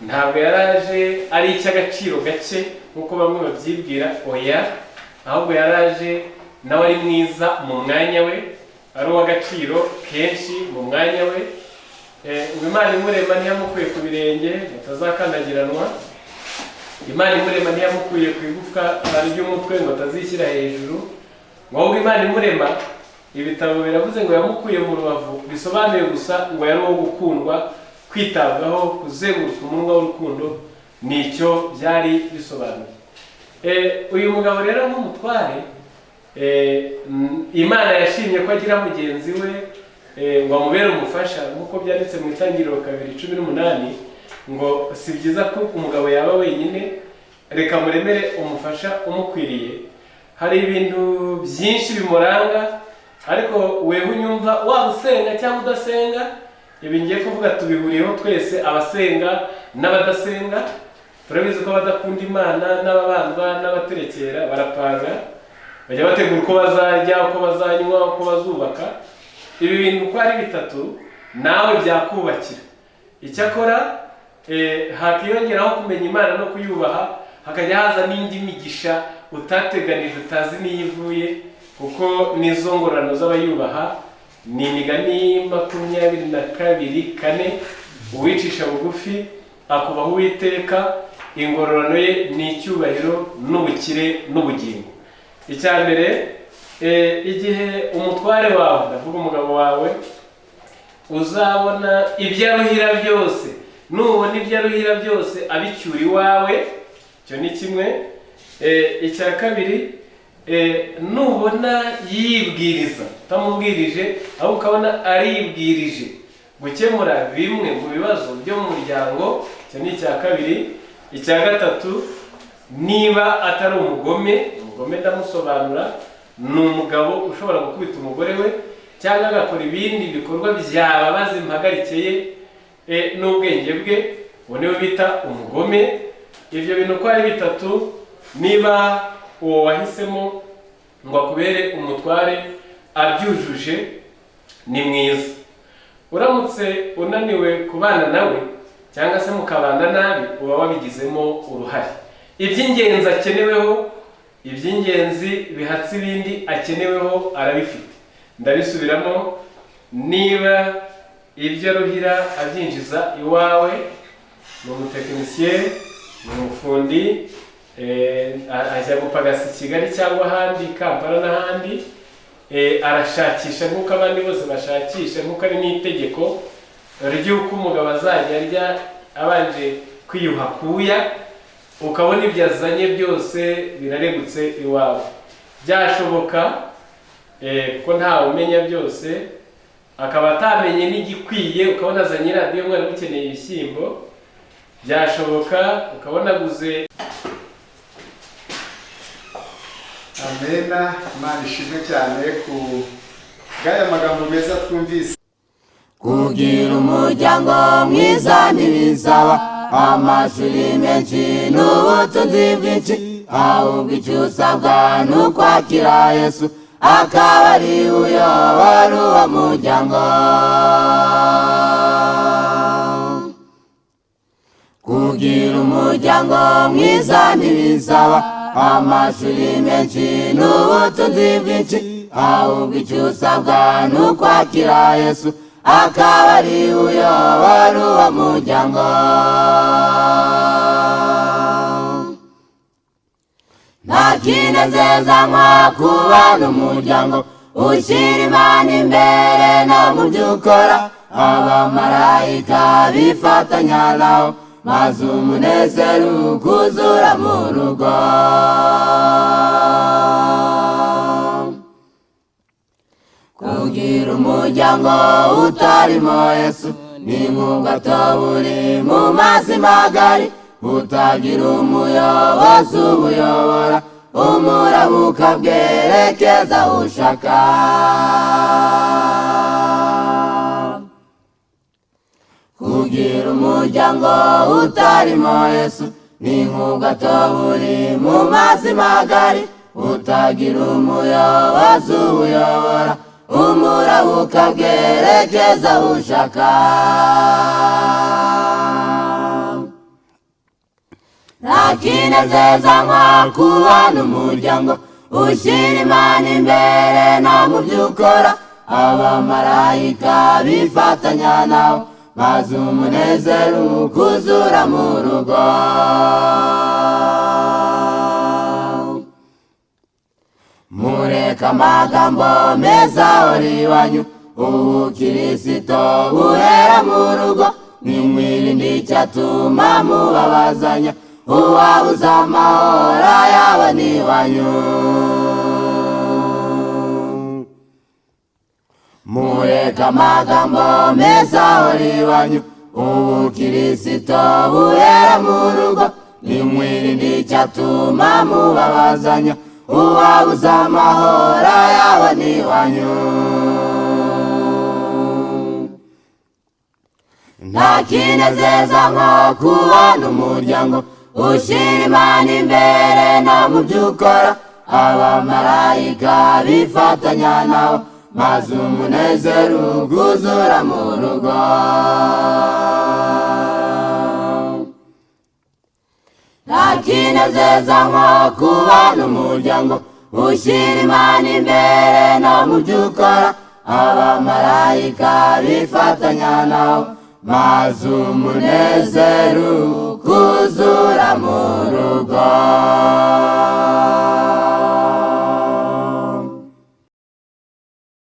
ntabwo yaraje ari icy'agaciro gake nk'uko bamwe babyibwira, oya, ahubwo yaraje nawe ari mwiza mu mwanya we, ari uw'agaciro kenshi mu mwanya we. Ngo Imana imurema ntiyamukuye ku birenge ngo atazakandagiranwa, Imana imurema ntiyamukuye ku igufwa ry'umutwe ngo atazishyira hejuru, ngo ahubwo Imana imurema, ibitabo biravuze ngo yamukuye mu rubavu, bisobanuye gusa ngo yari uwo gukundwa, kwitabwaho, kuzengurutswa umunwa w'urukundo, nicyo byari bisobanuye. Uyu mugabo rero nk'umutware, Imana yashimye ko agira mugenzi we ngo amubere umufasha, nk'uko byanditse mu Itangiriro 2:18, ngo si byiza ko umugabo yaba wenyine, reka muremere umufasha umukwiriye. Hari ibintu byinshi bimuranga, ariko wewe unyumva, waba usenga cyangwa udasenga, ibi ngiye kuvuga tubihuriyeho twese, abasenga n'abadasenga. Turabizi ko abadakunda Imana n'ababandwa n'abaterekera barapanga, bajya bategura uko bazarya, uko bazanywa, uko bazubaka. Ibi bintu uko ari bitatu nawe byakubakira. Icyakora hakiyongeraho kumenya Imana no kuyubaha, hakajya haza n'indi migisha utateganije, utazi n'iyo ivuye, kuko n'izo ngororano z'abayubaha. Ni Imigani 22:4, uwicisha bugufi akubaha Uwiteka, ingororano ye ni icyubahiro n'ubukire n'ubugingo. Icya mbere, igihe umutware wawe, ndavuga umugabo wawe, uzabona ibyo aruhira byose, nubona ibyo aruhira byose abicyura iwawe, icyo ni kimwe. Icya kabiri, nubona yibwiriza utamubwirije, ahubwo ukabona aribwirije gukemura bimwe mu bibazo byo mu muryango, icyo ni icya kabiri. Icya gatatu, niba atari umugome, umugome ndamusobanura, ni umugabo ushobora gukubita umugore we cyangwa agakora ibindi bikorwa byababaza impagarike ye n'ubwenge bwe, uwo niwe bita umugome. Ibyo bintu uko ari bitatu, niba uwo wahisemo ngo akubere umutware abyujuje, ni mwiza. Uramutse unaniwe kubana nawe cyangwa se mukabana nabi, uba wabigizemo uruhare. Iby'ingenzi akeneweho, iby'ingenzi bihatse ibindi akeneweho arabifite. Ndabisubiramo, niba ibyo aruhira abyinjiza iwawe, ni umutekinisiye, ni umufundi, ajya gupagasa i Kigali cyangwa ahandi, Kampala n'ahandi, arashakisha nk'uko abandi bose bashakisha, nk'uko ari n'itegeko ry'uko umugabo azajya arya abanje kwiyuha kuya, ukabona ibyo azanye byose biraregutse iwawe. Byashoboka kuko ntawe umenya byose, akaba atamenye n'igikwiye, ukabona azanye radiyo mwari mukeneye ibishyimbo. Byashoboka ukabona aguze. Amena, Imana ishimwe cyane ku bw'aya magambo meza twumvise. Kugira umuryango mwiza ntibisaba amashuri menshi n'ubutunzi bwinshi, ahubwo icyo usabwa ni ukwakira Yesu akaba ari uyobora uwo muryango. Kugira umuryango mwiza ntibisaba Amashuri menshi n'ubutunzi bwinshi, ahubwo icyo usabwa ni ukwakira Yesu akaba ari uyobora uwo muryango. Nta kinezeza nko kubana umuryango ushyira Imana imbere no mu byo ukora, abamarayika bifatanya nawo maze umunezero ukuzura mu rugo. Kugira umuryango utarimo Yesu ni nk'ubwato buri mu mazi magari, utagira umuyobozi ubuyobora, umuraba ukabwerekeza aho ushaka. Kugira umuryango utarimo Yesu ni nk'ubwato buri mu mazi magari, utagira umuyobozi ubuyobora, umuraba ukabwerekeza aho ushaka. Nta kinezeza nko kubana umuryango ushyira Imana imbere no mu byo ukora, abamarayika bifatanya nawo maze umunezero ukuzura mu rugo. Mureke amagambo meza ahora iwanyu, ubukirisito buhera mu rugo, nimwirinde icyatuma mubabazanya, uwabuze amahoro yaba ni iwanyu. Mureke amagambo meza ahora iwanyu, ubukirisito buhera mu rugo, nimwirinde icyatuma mubabazanya, uwabuze amahoro yaba ni iwanyu. Nta kinezeza nko kubana umuryango ushyira Imana imbere no mu byo ukora, abamarayika bifatanya nawo maze umunezero ukuzura mu rugo. Nta kinezeza nko kubana umuryango ushyira Imana imbere no mu byo ukora, abamarayika bifatanya nawo maze umunezero